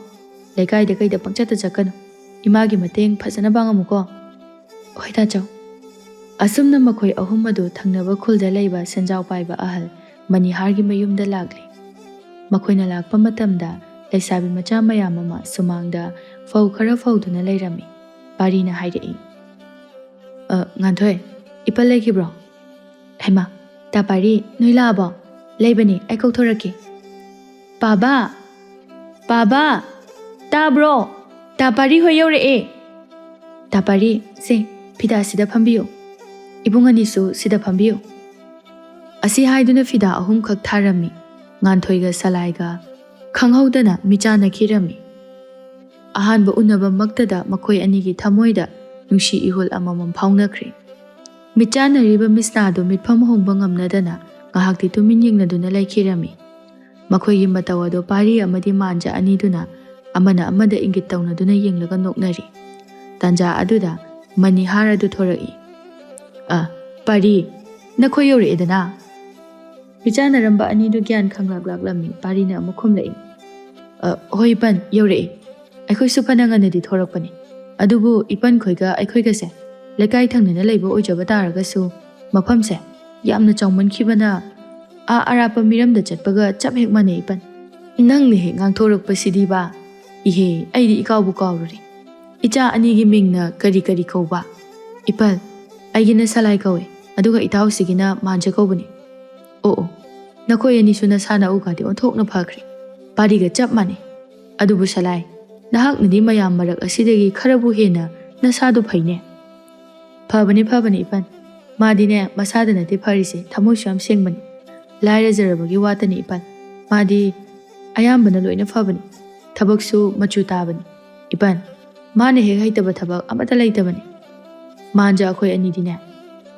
ꯂꯩꯀꯥꯏꯗ ꯀꯩꯗ ꯄꯪꯆꯠꯇ ꯆꯠꯀꯅꯨ꯫ ꯏꯃꯥꯒꯤ ꯃꯇꯦꯡ ꯐꯖꯅ ꯄꯥꯡꯉꯝꯃꯨꯀꯣ꯫ ꯍꯣꯏ ꯇꯥꯆꯧ꯫ ꯑꯁꯨꯝꯅ ꯃꯈꯣꯏ ꯑꯍꯨꯝ ꯑꯗꯨ ꯊꯪꯅꯕ ꯈꯨꯜꯗ ꯂꯩꯕ ꯁꯦꯟꯖꯥꯎ ꯄꯥꯏꯕ ꯑꯍꯜ ꯃꯅꯤꯍꯥꯔꯒꯤ ꯃꯌꯨꯝꯗ ꯂꯥꯛꯂꯤ꯫ ꯃꯈꯣꯏꯅ ꯂꯥꯛꯄ ꯃꯇꯝꯗ ꯂꯩꯁꯥꯕꯤ ꯃꯆꯥ ꯃꯌꯥꯝ ꯑꯃ ꯁꯨꯃꯥꯡꯗ ꯐꯧ ꯈꯔ ꯐꯧꯗꯨꯅ ꯂꯩꯔꯝꯃꯤ꯫ ꯄꯥꯔꯤꯅ ꯍꯥꯏꯔꯛꯏ, "ꯑ, ꯉꯥꯟꯊꯣꯏ, ꯏꯄꯜ ꯂꯩꯈꯤꯕ꯭ꯔꯣ?" "ꯍꯩꯃꯥ, ꯇꯥ ꯄꯥꯔꯤ, ꯅꯣꯏ ꯂꯥꯛꯑꯕꯣ? ꯂꯩꯕꯅꯤ, ꯑꯩ ꯀꯧꯊꯣꯔꯛꯀꯦ꯫" "ꯄꯥꯕ! ꯄꯥꯕ! ꯇꯥꯕ꯭ꯔꯣ? ꯇꯥ ꯄꯥꯔꯤ ꯍꯣꯏ ꯌꯧꯔꯛꯑꯦ!" "ꯇꯥ ꯄꯥꯔꯤ, ꯁꯦ, ꯐꯤꯗꯥꯁꯤꯗ ꯐꯝꯕꯤꯌꯨ꯫ ꯏꯕꯨꯡ ꯑꯅꯤꯁꯨ ꯁꯤꯗ ꯐꯝꯕꯤꯌꯨ꯫" ꯑꯁꯤ ꯍꯥꯏꯗꯨꯅ ꯐꯤꯗꯥ ꯑꯍꯨꯝꯈꯛ ꯊꯥꯔꯝꯃꯤ꯫ ꯉꯥꯟꯊꯣꯏꯒ ꯁꯂꯥꯏꯒ ꯈꯪꯍꯧꯗꯅ ꯃꯤꯆꯥꯟꯅꯈꯤꯔꯝꯃꯤ꯫ ꯑꯍꯥꯟꯕ ꯎꯅꯕꯃꯛꯇꯗ ꯃꯈꯣꯏ ꯑꯅꯤꯒꯤ ꯊꯃꯣꯏꯗ ꯅꯨꯡꯁꯤ ꯏꯍꯨꯜ ꯑꯃꯃꯝ ꯐꯥꯎꯅꯈ꯭ꯔꯦ꯫ ꯃꯤꯠꯆꯥꯟꯅꯔꯤꯕ ꯃꯤꯁꯅꯥꯗꯨ ꯃꯤꯠꯐꯝ ꯍꯣꯡꯕ ꯉꯝꯅꯗꯅ ꯉꯥꯏꯍꯥꯛꯇꯤ ꯇꯨꯃꯤꯟ ꯌꯦꯡꯅꯗꯨꯅ ꯂꯩꯈꯤꯔꯝꯃꯤ꯫ ꯃꯈꯣꯏꯒꯤ ꯃꯇꯧ ꯑꯗꯨ ꯄꯥꯔꯤ ꯑꯃꯗꯤ ꯃꯥꯟꯖ ꯑꯅꯤꯗꯨꯅ ꯑꯃꯅ ꯑꯃꯗ ꯏꯪꯒꯤꯠ ꯇꯧꯅꯗꯨꯅ ꯌꯦꯡꯂꯒ ꯅꯣꯛꯅꯔꯤ꯫ ꯇꯥꯟꯖꯥ ꯑꯗꯨꯗ ꯃꯅꯤꯍꯥꯔ ꯑꯗꯨ ꯊꯣꯔꯛꯏ꯫ "ꯑ, ꯄꯥꯔꯤ, ꯅꯈꯣꯏ ꯌꯧꯔꯛꯑꯦꯗꯅ?" ꯃꯤꯆꯥꯟꯅꯔꯝꯕ ꯑꯅꯤꯗꯨ ꯒ꯭ꯌꯥꯟ ꯈꯪꯂꯥꯛ ꯂꯥꯛꯂꯝꯃꯤ꯫ ꯄꯥꯔꯤꯅ ꯑꯃꯨꯛ ꯈꯨꯝꯂꯛꯏ, "ꯑ, ꯍꯣꯏ ꯏꯄꯟ, ꯌꯧꯔꯛꯑꯦ꯫ ꯑꯩꯈꯣꯏꯁꯨ ꯐꯅ ꯉꯟꯅꯗꯤ ꯊꯣꯔꯛꯄꯅꯤ꯫ ꯑꯗꯨꯕꯨ ꯏꯄꯟ ꯈꯣꯏꯒ ꯑꯩꯈꯣꯏꯒꯁꯦ ꯂꯩꯀꯥꯏ ꯊꯪꯅꯅ ꯂꯩꯕ ꯑꯣꯏꯖꯕ ꯇꯥꯔꯒꯁꯨ ꯃꯐꯝꯁꯦ ꯌꯥꯝꯅ ꯆꯥꯎꯃꯟꯈꯤꯕꯅ ꯑꯥ ꯑꯔꯥꯞꯄ ꯃꯤꯔꯝꯗ ꯆꯠꯄꯒ ꯆꯞ ꯍꯦꯛ ꯃꯥꯟꯅꯩ ꯏꯄꯟ꯫ ꯅꯪꯅ ꯍꯦꯛ ꯉꯥꯡꯊꯣꯔꯛꯄꯁꯤꯗꯤꯕ꯫ ꯏꯍꯦ, ꯑꯩꯗꯤ ꯏꯀꯥꯎꯕꯨ ꯀꯥꯎꯔꯨꯔꯦ꯫ ꯏꯆꯥ ꯑꯅꯤꯒꯤ ꯃꯤꯡꯅ ꯀꯔꯤ ꯀꯔꯤ ꯀꯧꯕ? ꯏꯄꯜ, ꯑꯩꯒꯤꯅ ꯁꯂꯥꯏ ꯀꯧꯏ, ꯑꯗꯨꯒ ꯏꯇꯥꯎꯁꯤꯒꯤꯅ ꯃꯥꯟꯖ ꯀꯧꯕꯅꯤ꯫ ꯑꯣ ꯑꯣ, ꯅꯈꯣꯏ ꯑꯅꯤꯁꯨ ꯅꯁꯥ ꯅꯎꯒꯗꯤ ꯑꯣꯟꯊꯣꯛꯅ ꯐꯈ꯭ꯔꯦ꯫ ꯄꯥꯔꯤꯒ ꯆꯞ ꯃꯥꯟꯅꯩ꯫ ꯑꯗꯨꯕꯨ ꯁꯂꯥꯏ, ꯅꯍꯥꯛꯅꯗꯤ ꯃꯌꯥꯝ ꯃꯔꯛ ꯑꯁꯤꯗꯒꯤ ꯈꯔꯕꯨ ꯍꯦꯟꯅ ꯅꯁꯥꯗꯨ ꯐꯩꯅꯦ꯫ ꯐꯕꯅꯤ, ꯐꯕꯅꯤ ꯏꯄꯟ꯫ ꯃꯥꯗꯤꯅꯦ, ꯃꯁꯥꯗ ꯅꯠꯇꯦ ꯐꯔꯤꯁꯦ, ꯊꯃꯣꯏꯁꯨ ꯌꯥꯝ ꯁꯦꯡꯕꯅꯤ꯫ ꯂꯥꯏꯔꯖꯔꯕꯒꯤ ꯋꯥꯇꯅꯤ ꯏꯄꯟ꯫ ꯃꯥꯗꯤ ꯑꯌꯥꯝꯕꯅ ꯂꯣꯏꯅ ꯐꯕꯅꯤ꯫ ꯊꯕꯛꯁꯨ ꯃꯆꯨ ꯇꯥꯕꯅꯤ꯫ ꯏꯄꯟ, ꯃꯥꯅ ꯍꯦꯛ ꯍꯩꯇꯕ ꯊꯕꯛ ꯑꯃꯠꯇ ꯂꯩꯇꯕꯅꯤ꯫ ꯃꯥꯟꯖ ꯑꯩꯈꯣꯏ ꯑꯅꯤꯗꯤꯅꯦ,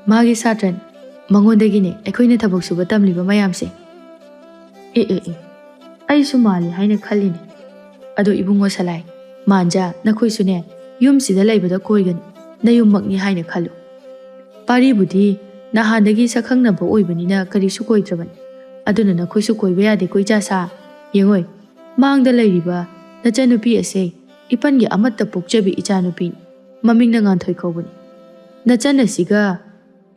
ꯃꯥꯒꯤ ꯁꯥꯇ꯭ꯔꯅꯤ꯫ ꯃꯉꯣꯟꯗꯒꯤꯅꯦ ꯑꯩꯈꯣꯏꯅ ꯊꯕꯛ ꯁꯨꯕ ꯇꯝꯂꯤꯕ ꯃꯌꯥꯝꯁꯦ꯫ ꯑꯦ, ꯑꯦ, ꯑꯦ, ꯑꯩꯁꯨ ꯃꯥꯜꯂꯤ ꯍꯥꯏꯅ ꯈꯜꯂꯤꯅꯦ꯫ ꯑꯗꯣ ꯏꯕꯨꯡꯉꯣ ꯁꯂꯥꯏ, ꯃꯥꯟꯖ, ꯅꯈꯣꯏꯁꯨꯅꯦ, ꯌꯨꯝꯁꯤꯗ ꯂꯩꯕꯗ ꯀꯣꯏꯒꯅꯨ, ꯅꯌꯨꯝꯃꯛꯅꯤ ꯍꯥꯏꯅ ꯈꯜꯂꯨ꯫ ꯄꯥꯔꯤꯕꯨꯗꯤ ꯅꯍꯥꯟꯗꯒꯤ ꯁꯛꯈꯪꯅꯕ ꯑꯣꯏꯕꯅꯤꯅ ꯀꯔꯤꯁꯨ ꯀꯣꯏꯗ꯭ꯔꯕꯅꯤ꯫ ꯑꯗꯨꯅ ꯅꯈꯣꯏꯁꯨ ꯀꯣꯏꯕ ꯌꯥꯗꯦꯀꯣ, ꯏꯆꯥ ꯁꯥ꯫ ꯌꯦꯡꯉꯣꯏ, ꯃꯥꯡꯗ ꯂꯩꯔꯤꯕ ꯅꯆꯟꯅꯨꯄꯤ ꯑꯁꯦ ꯏꯄꯟꯒꯤ ꯑꯃꯠꯇ ꯄꯣꯛꯆꯕꯤ ꯏꯆꯥꯅꯨꯄꯤꯅꯤ꯫ ꯃꯃꯤꯡꯅ ꯉꯥꯟꯊꯣꯏ ꯀꯧꯕꯅꯤ꯫ ꯅꯆꯟ ꯑꯁꯤꯒ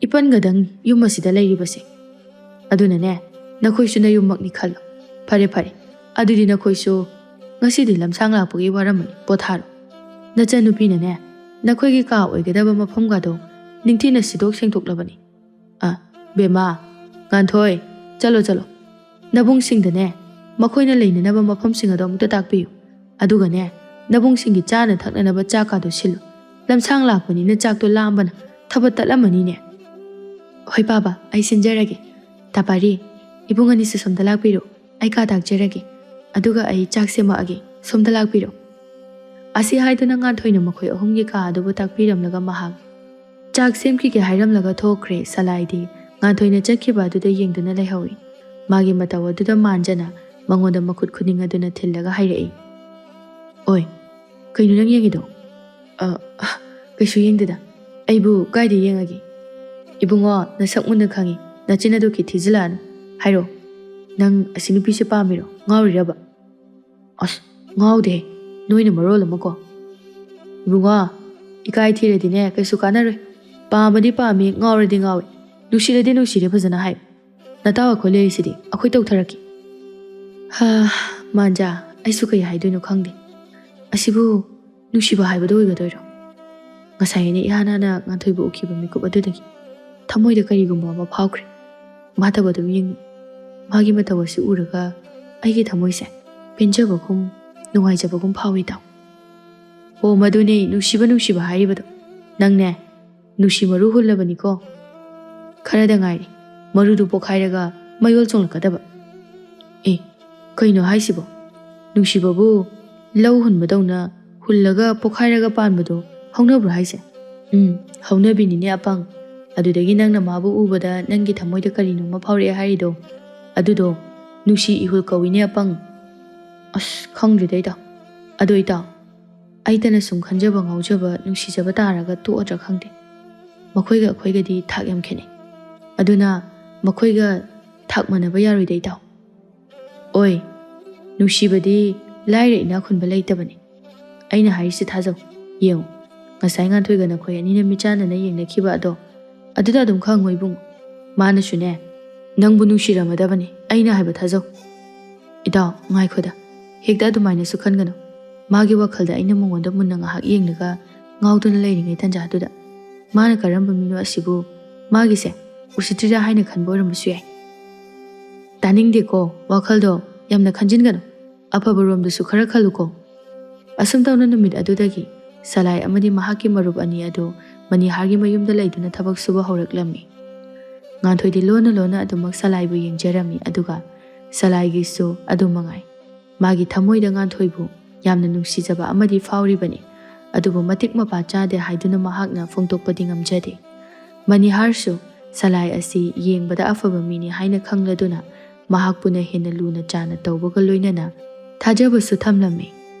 ꯏꯄꯟꯒꯗꯪ ꯌꯨꯝ ꯑꯁꯤꯗ ꯂꯩꯔꯤꯕꯁꯦ꯫ ꯑꯗꯨꯅꯅꯦ, ꯅꯈꯣꯏꯁꯨ ꯅꯌꯨꯝꯃꯛꯅꯤ ꯈꯜꯂꯣ꯫ ꯐꯔꯦ, ꯐꯔꯦ, ꯑꯗꯨꯗꯤ ꯅꯈꯣꯏꯁꯨ ꯉꯁꯤꯗꯤ ꯂꯝꯁꯥꯡ ꯂꯥꯛꯄꯒꯤ ꯋꯥꯔꯝꯃꯅꯤ, ꯄꯣꯊꯥꯔꯣ꯫ ꯅꯆꯟꯅꯨꯄꯤꯅꯅꯦ, ꯅꯈꯣꯏꯒꯤ ꯀꯥ ꯑꯣꯏꯒꯗꯕ ꯃꯐꯝꯒꯗꯣ ꯅꯤꯡꯊꯤꯅ ꯁꯤꯗꯣꯛ ꯁꯦꯡꯗꯣꯛꯂꯕꯅꯤ꯫ ꯑ, ꯕꯦꯝꯃ, ꯉꯥꯟꯊꯣꯏ, ꯆꯠꯂꯣ, ꯆꯠꯂꯣ꯫ ꯅꯕꯨꯡꯁꯤꯡꯗꯅꯦ, ꯃꯈꯣꯏꯅ ꯂꯩꯅꯅꯕ ꯃꯐꯝꯁꯤꯡ ꯑꯗꯣ ꯑꯃꯨꯛꯇ ꯇꯥꯛꯄꯤꯌꯨ꯫ ꯑꯗꯨꯒꯅꯦ, ꯅꯕꯨꯡꯁꯤꯡꯒꯤ ꯆꯥꯅ ꯊꯛꯅꯅꯕ ꯆꯥꯛꯀꯥꯗꯣ ꯁꯤꯜꯂꯨ꯫ ꯂꯝꯁꯥꯡ ꯂꯥꯛꯄꯅꯤꯅ ꯆꯥꯛꯇꯣ ꯂꯥꯝꯕꯅ ꯊꯕꯛ ꯇꯠꯂꯝꯃꯅꯤꯅꯦ꯫ ꯍꯣꯏ ꯄꯥꯕ, ꯑꯩ ꯁꯤꯟꯖꯔꯒꯦ꯫ ꯇꯥꯄꯥꯔꯤ, ꯏꯕꯨꯡ ꯑꯅꯤꯁꯨ ꯁꯣꯝꯗ ꯂꯥꯛꯄꯤꯔꯣ꯫ ꯑꯩ ꯀꯥ ꯇꯥꯛꯆꯔꯒꯦ꯫ ꯑꯗꯨꯒ ꯑꯩ ꯆꯥꯛ ꯁꯦꯝꯃꯛꯑꯒꯦ꯫ ꯁꯣꯝꯗ ꯂꯥꯛꯄꯤꯔꯣ꯫ ꯑꯁꯤ ꯍꯥꯏꯗꯨꯅ ꯉꯥꯟꯊꯣꯏꯅ ꯃꯈꯣꯏ ꯑꯍꯨꯝꯒꯤ ꯀꯥ ꯑꯗꯨꯕꯨ ꯇꯥꯛꯄꯤꯔꯝꯂꯒ ꯃꯍꯥꯛ ꯆꯥꯛ ꯁꯦꯝꯈꯤꯒꯦ ꯍꯥꯏꯔꯝꯂꯒ ꯊꯣꯛꯈ꯭ꯔꯦ꯫ ꯁꯂꯥꯏꯗꯤ ꯉꯥꯟꯊꯣꯏꯅ ꯆꯠꯈꯤꯕ ꯑꯗꯨꯗ ꯌꯦꯡꯗꯨꯅ ꯂꯩꯍꯧꯏ꯫ ꯃꯥꯒꯤ ꯃꯇꯧ ꯑꯗꯨꯗ ꯃꯥꯟꯖꯅ ꯃꯉꯣꯟꯗ ꯃꯈꯨꯠ ꯈꯨꯅꯤꯡ ꯑꯗꯨꯅ ꯊꯤꯜꯂꯒ ꯍꯥꯏꯔꯛꯏ, "ꯑꯣꯏ, ꯀꯩꯅꯣ ꯅꯪ ꯌꯦꯡꯉꯤꯗꯣ?" "ꯑ, ꯑ, ꯀꯩꯁꯨ ꯌꯦꯡꯗꯦꯗ꯫ ꯑꯩꯕꯨ ꯀꯥꯏꯗ ꯌꯦꯡꯉꯒꯦ?" "ꯏꯕꯨꯡꯉꯣ, ꯅꯁꯛ ꯃꯨꯟꯅ ꯈꯪꯉꯤ꯫ ꯅꯆꯤꯟ ꯑꯗꯨ ꯈꯤꯠ ꯊꯤꯖꯤꯜꯂꯛꯑꯅꯨ꯫ ꯍꯥꯏꯔꯣ, ꯅꯪ ꯑꯁꯤ ꯅꯨꯄꯤꯁꯦ ꯄꯥꯝꯃꯤꯔꯣ? ꯉꯥꯎꯔꯤꯔꯕ?" "ꯑꯁ, ꯉꯥꯎꯗꯦ꯫ ꯅꯣꯏꯅ ꯃꯔꯣꯜ ꯑꯃꯀꯣ꯫" "ꯏꯕꯨꯡꯉꯣ, ꯏꯀꯥꯏ ꯊꯤꯔꯗꯤꯅꯦ ꯀꯩꯁꯨ ꯀꯥꯟꯅꯔꯣꯏ꯫ ꯄꯥꯝꯃꯗꯤ ꯄꯥꯝꯃꯤ, ꯉꯥꯎꯔꯗꯤ ꯉꯥꯎꯏ꯫ ꯅꯨꯡꯁꯤꯔꯗꯤ ꯅꯨꯡꯁꯤꯔꯦ ꯐꯖꯅ ꯍꯥꯏꯌꯨ꯫ ꯅꯇꯥꯎ ꯑꯩꯈꯣꯏ ꯂꯩꯔꯤꯁꯤꯗꯤ ꯑꯩꯈꯣꯏ ꯇꯧꯊꯔꯛꯀꯦ꯫" "ꯍꯥ, ꯃꯥꯟꯖꯥ, ꯑꯩꯁꯨ ꯀꯩ ꯍꯥꯏꯗꯣꯏꯅꯣ ꯈꯪꯗꯦ꯫ "ꯑꯁꯤꯕꯨ ꯅꯨꯡꯁꯤꯕ ꯍꯥꯏꯕꯗꯨ ꯑꯣꯏꯒꯗꯣꯏꯔꯣ?" ꯉꯁꯥꯏ ꯑꯩꯅ ꯏꯍꯥꯟ ꯍꯥꯟꯅ ꯉꯥꯟꯊꯣꯏꯕꯨ ꯎꯈꯤꯕ ꯃꯤꯀꯨꯞ ꯑꯗꯨꯗꯒꯤ ꯊꯃꯣꯏꯗ ꯀꯔꯤꯒꯨꯝꯕ ꯑꯃ ꯐꯥꯎꯈ꯭ꯔꯦ꯫ ꯃꯥ ꯇꯧꯕ ꯑꯗꯨꯝ ꯌꯦꯡꯉꯤ꯫ ꯃꯥꯒꯤ ꯃꯇꯧ ꯑꯁꯤ ꯎꯔꯒ ꯑꯩꯒꯤ ꯊꯃꯣꯏꯁꯦ ꯄꯦꯟꯖꯕꯒꯨꯝ ꯅꯨꯡꯉꯥꯏꯖꯕꯒꯨꯝ ꯐꯥꯎꯏ, ꯏꯇꯥꯎ꯫ "ꯑꯣ, ꯃꯗꯨꯅꯦ ꯅꯨꯡꯁꯤꯕ ꯅꯨꯡꯁꯤꯕ ꯍꯥꯏꯔꯤꯕꯗꯣ꯫ ꯅꯪꯅꯦ, ꯅꯨꯡꯁꯤ ꯃꯔꯨ ꯍꯨꯜꯂꯕꯅꯤꯀꯣ꯫ ꯈꯔꯗ ꯉꯥꯏꯔꯦ ꯃꯔꯨꯗꯨ ꯄꯣꯛꯈꯥꯏꯔꯒ ꯃꯌꯣꯜ ꯆꯣꯡꯂꯛꯀꯗꯕ꯫" "ꯑꯦ, ꯀꯩꯅꯣ ꯍꯥꯏꯁꯤꯕꯣ? ꯅꯨꯡꯁꯤꯕꯕꯨ ꯂꯧ ꯍꯨꯟꯕꯗꯧꯅ ꯍꯨꯜꯂꯒ ꯄꯣꯛꯈꯥꯏꯔꯒ ꯄꯥꯟꯕꯗꯣ ꯍꯧꯅꯕ꯭ꯔꯣ ꯍꯥꯏꯁꯦ?" "ꯎꯝ, ꯍꯧꯅꯕꯤꯅꯤꯅꯦ ꯑꯄꯪ꯫ ꯑꯗꯨꯗꯒꯤ ꯅꯪꯅ ꯃꯥꯕꯨ ꯎꯕꯗ ꯅꯪꯒꯤ ꯊꯃꯣꯏꯗ ꯀꯔꯤꯅꯣꯃ ꯐꯥꯎꯔꯛꯑꯦ ꯍꯥꯏꯔꯤꯗꯣ, ꯑꯗꯨꯗꯣ ꯅꯨꯡꯁꯤ ꯏꯍꯨꯜ ꯀꯧꯏꯅꯦ ꯑꯄꯪ꯫" "ꯑꯁ, ꯈꯪꯗ꯭ꯔꯦꯗ ꯏꯇꯥꯎ꯫ ꯑꯗꯣ ꯏꯇꯥꯎ, ꯑꯩꯇꯅ ꯁꯨꯝ ꯈꯟꯖꯕ ꯉꯥꯎꯖꯕ ꯅꯨꯡꯁꯤꯖꯕ ꯇꯥꯔꯒ ꯇꯣꯛꯑꯗ꯭ꯔꯥ ꯈꯪꯗꯦ꯫ ꯃꯈꯣꯏꯒ ꯑꯩꯈꯣꯏꯒꯗꯤ ꯊꯥꯛ ꯌꯥꯝ ꯈꯦꯠꯅꯩ꯫ ꯑꯗꯨꯅ ꯃꯈꯣꯏꯒ ꯊꯥꯛ ꯃꯥꯟꯅꯕ ꯌꯥꯔꯣꯏꯗ ꯏꯇꯥꯎ꯫ ꯑꯣꯏ, ꯅꯨꯡꯁꯤꯕꯗꯤ ꯂꯥꯏꯔ ꯏꯅꯥꯛ ꯈꯨꯟꯕ ꯂꯩꯇꯕꯅꯤ꯫ ꯑꯩꯅ ꯍꯥꯏꯔꯤꯁꯤ ꯊꯥꯖꯧ꯫ ꯌꯦꯡꯉꯨ, ꯉꯁꯥꯏ ꯉꯥꯟꯊꯣꯏꯒ ꯅꯈꯣꯏ ꯑꯅꯤꯅ ꯃꯤꯠꯆꯥꯟꯅꯅ ꯌꯦꯡꯅꯈꯤꯕ ꯑꯗꯣ, ꯑꯗꯨꯗ ꯑꯗꯨꯝ ꯈꯪꯉꯣ ꯏꯕꯨꯡꯉꯣ꯫ ꯃꯥꯅꯁꯨꯅꯦ, ꯅꯪꯕꯨ ꯅꯨꯡꯁꯤꯔꯝꯃꯗꯕꯅꯤ, ꯑꯩꯅ ꯍꯥꯏꯕ ꯊꯥꯖꯧ꯫" "ꯏꯇꯥꯎ, ꯉꯥꯏꯈꯣꯗ, ꯍꯦꯛꯇ ꯑꯗꯨꯃꯥꯏꯅꯁꯨ ꯈꯟꯒꯅꯨ꯫ ꯃꯥꯒꯤ ꯋꯥꯈꯜꯗ ꯑꯩꯅ ꯃꯉꯣꯟꯗ ꯃꯨꯟꯅ ꯉꯥꯏꯍꯥꯛ ꯌꯦꯡꯂꯒ ꯉꯥꯎꯗꯨꯅ ꯂꯩꯔꯤꯉꯩ ꯇꯟꯖꯥꯗꯨꯗ ꯃꯥꯅ ꯀꯔꯝꯕ ꯃꯤꯅꯣ ꯑꯁꯤꯕꯨ ꯃꯥꯒꯤꯁꯦ ꯎꯁꯤꯠꯇ꯭ꯔꯤꯔꯥ ꯍꯥꯏꯅ ꯈꯟꯕ ꯑꯣꯏꯔꯝꯕꯁꯨ ꯌꯥꯏ꯫" "ꯇꯥꯅꯤꯡꯗꯦꯀꯣ, ꯋꯥꯈꯜꯗꯣ ꯌꯥꯝꯅ ꯈꯟꯖꯤꯟꯒꯅꯨ꯫ ꯑꯐꯕ ꯔꯣꯝꯗꯁꯨ ꯈꯔ ꯈꯜꯂꯨꯀꯣ꯫" ꯑꯁꯨꯝ ꯇꯧꯅ ꯅꯨꯃꯤꯠ ꯑꯗꯨꯗꯒꯤ ꯁꯂꯥꯏ ꯑꯃꯗꯤ ꯃꯍꯥꯛꯀꯤ ꯃꯔꯨꯞ ꯑꯅꯤ ꯑꯗꯨ ꯃꯅꯤꯍꯥꯔꯒꯤ ꯃꯌꯨꯝꯗ ꯂꯩꯗꯨꯅ ꯊꯕꯛ ꯁꯨꯕ ꯍꯧꯔꯛꯂꯝꯃꯤ꯫ ꯉꯥꯟꯊꯣꯏꯗꯤ ꯂꯣꯟꯅ ꯂꯣꯟꯅ ꯑꯗꯨꯃꯛ ꯁꯂꯥꯏꯕꯨ ꯌꯦꯡꯖꯔꯝꯃꯤ, ꯑꯗꯨꯒ ꯁꯂꯥꯏꯒꯤꯁꯨ ꯑꯗꯨ ꯃꯉꯥꯏ꯫ ꯃꯥꯒꯤ ꯊꯃꯣꯏꯗ ꯉꯥꯟꯊꯣꯏꯕꯨ ꯌꯥꯝꯅ ꯅꯨꯡꯁꯤꯖꯕ ꯑꯃꯗꯤ ꯐꯥꯎꯔꯤꯕꯅꯤ, ꯑꯗꯨꯕꯨ ꯃꯇꯤꯛ ꯃꯄꯥ ꯆꯥꯗꯦ ꯍꯥꯏꯗꯨꯅ ꯃꯍꯥꯛꯅ ꯐꯣꯡꯗꯣꯛꯄꯗꯤ ꯉꯝꯖꯗꯦ꯫ ꯃꯅꯤꯍꯥꯔꯁꯨ ꯁꯂꯥꯏ ꯑꯁꯤ ꯌꯦꯡꯕꯗ ꯑꯐꯕ ꯃꯤꯅꯤ ꯍꯥꯏꯅ ꯈꯪꯂꯗꯨꯅ ꯃꯍꯥꯛꯄꯨꯅ ꯍꯦꯟꯅ ꯂꯨꯅ ꯆꯥꯅ ꯇꯧꯕꯒ ꯂꯣꯏꯅꯅ ꯊꯥꯖꯕꯁꯨ ꯊꯝꯂꯝꯃꯤ꯫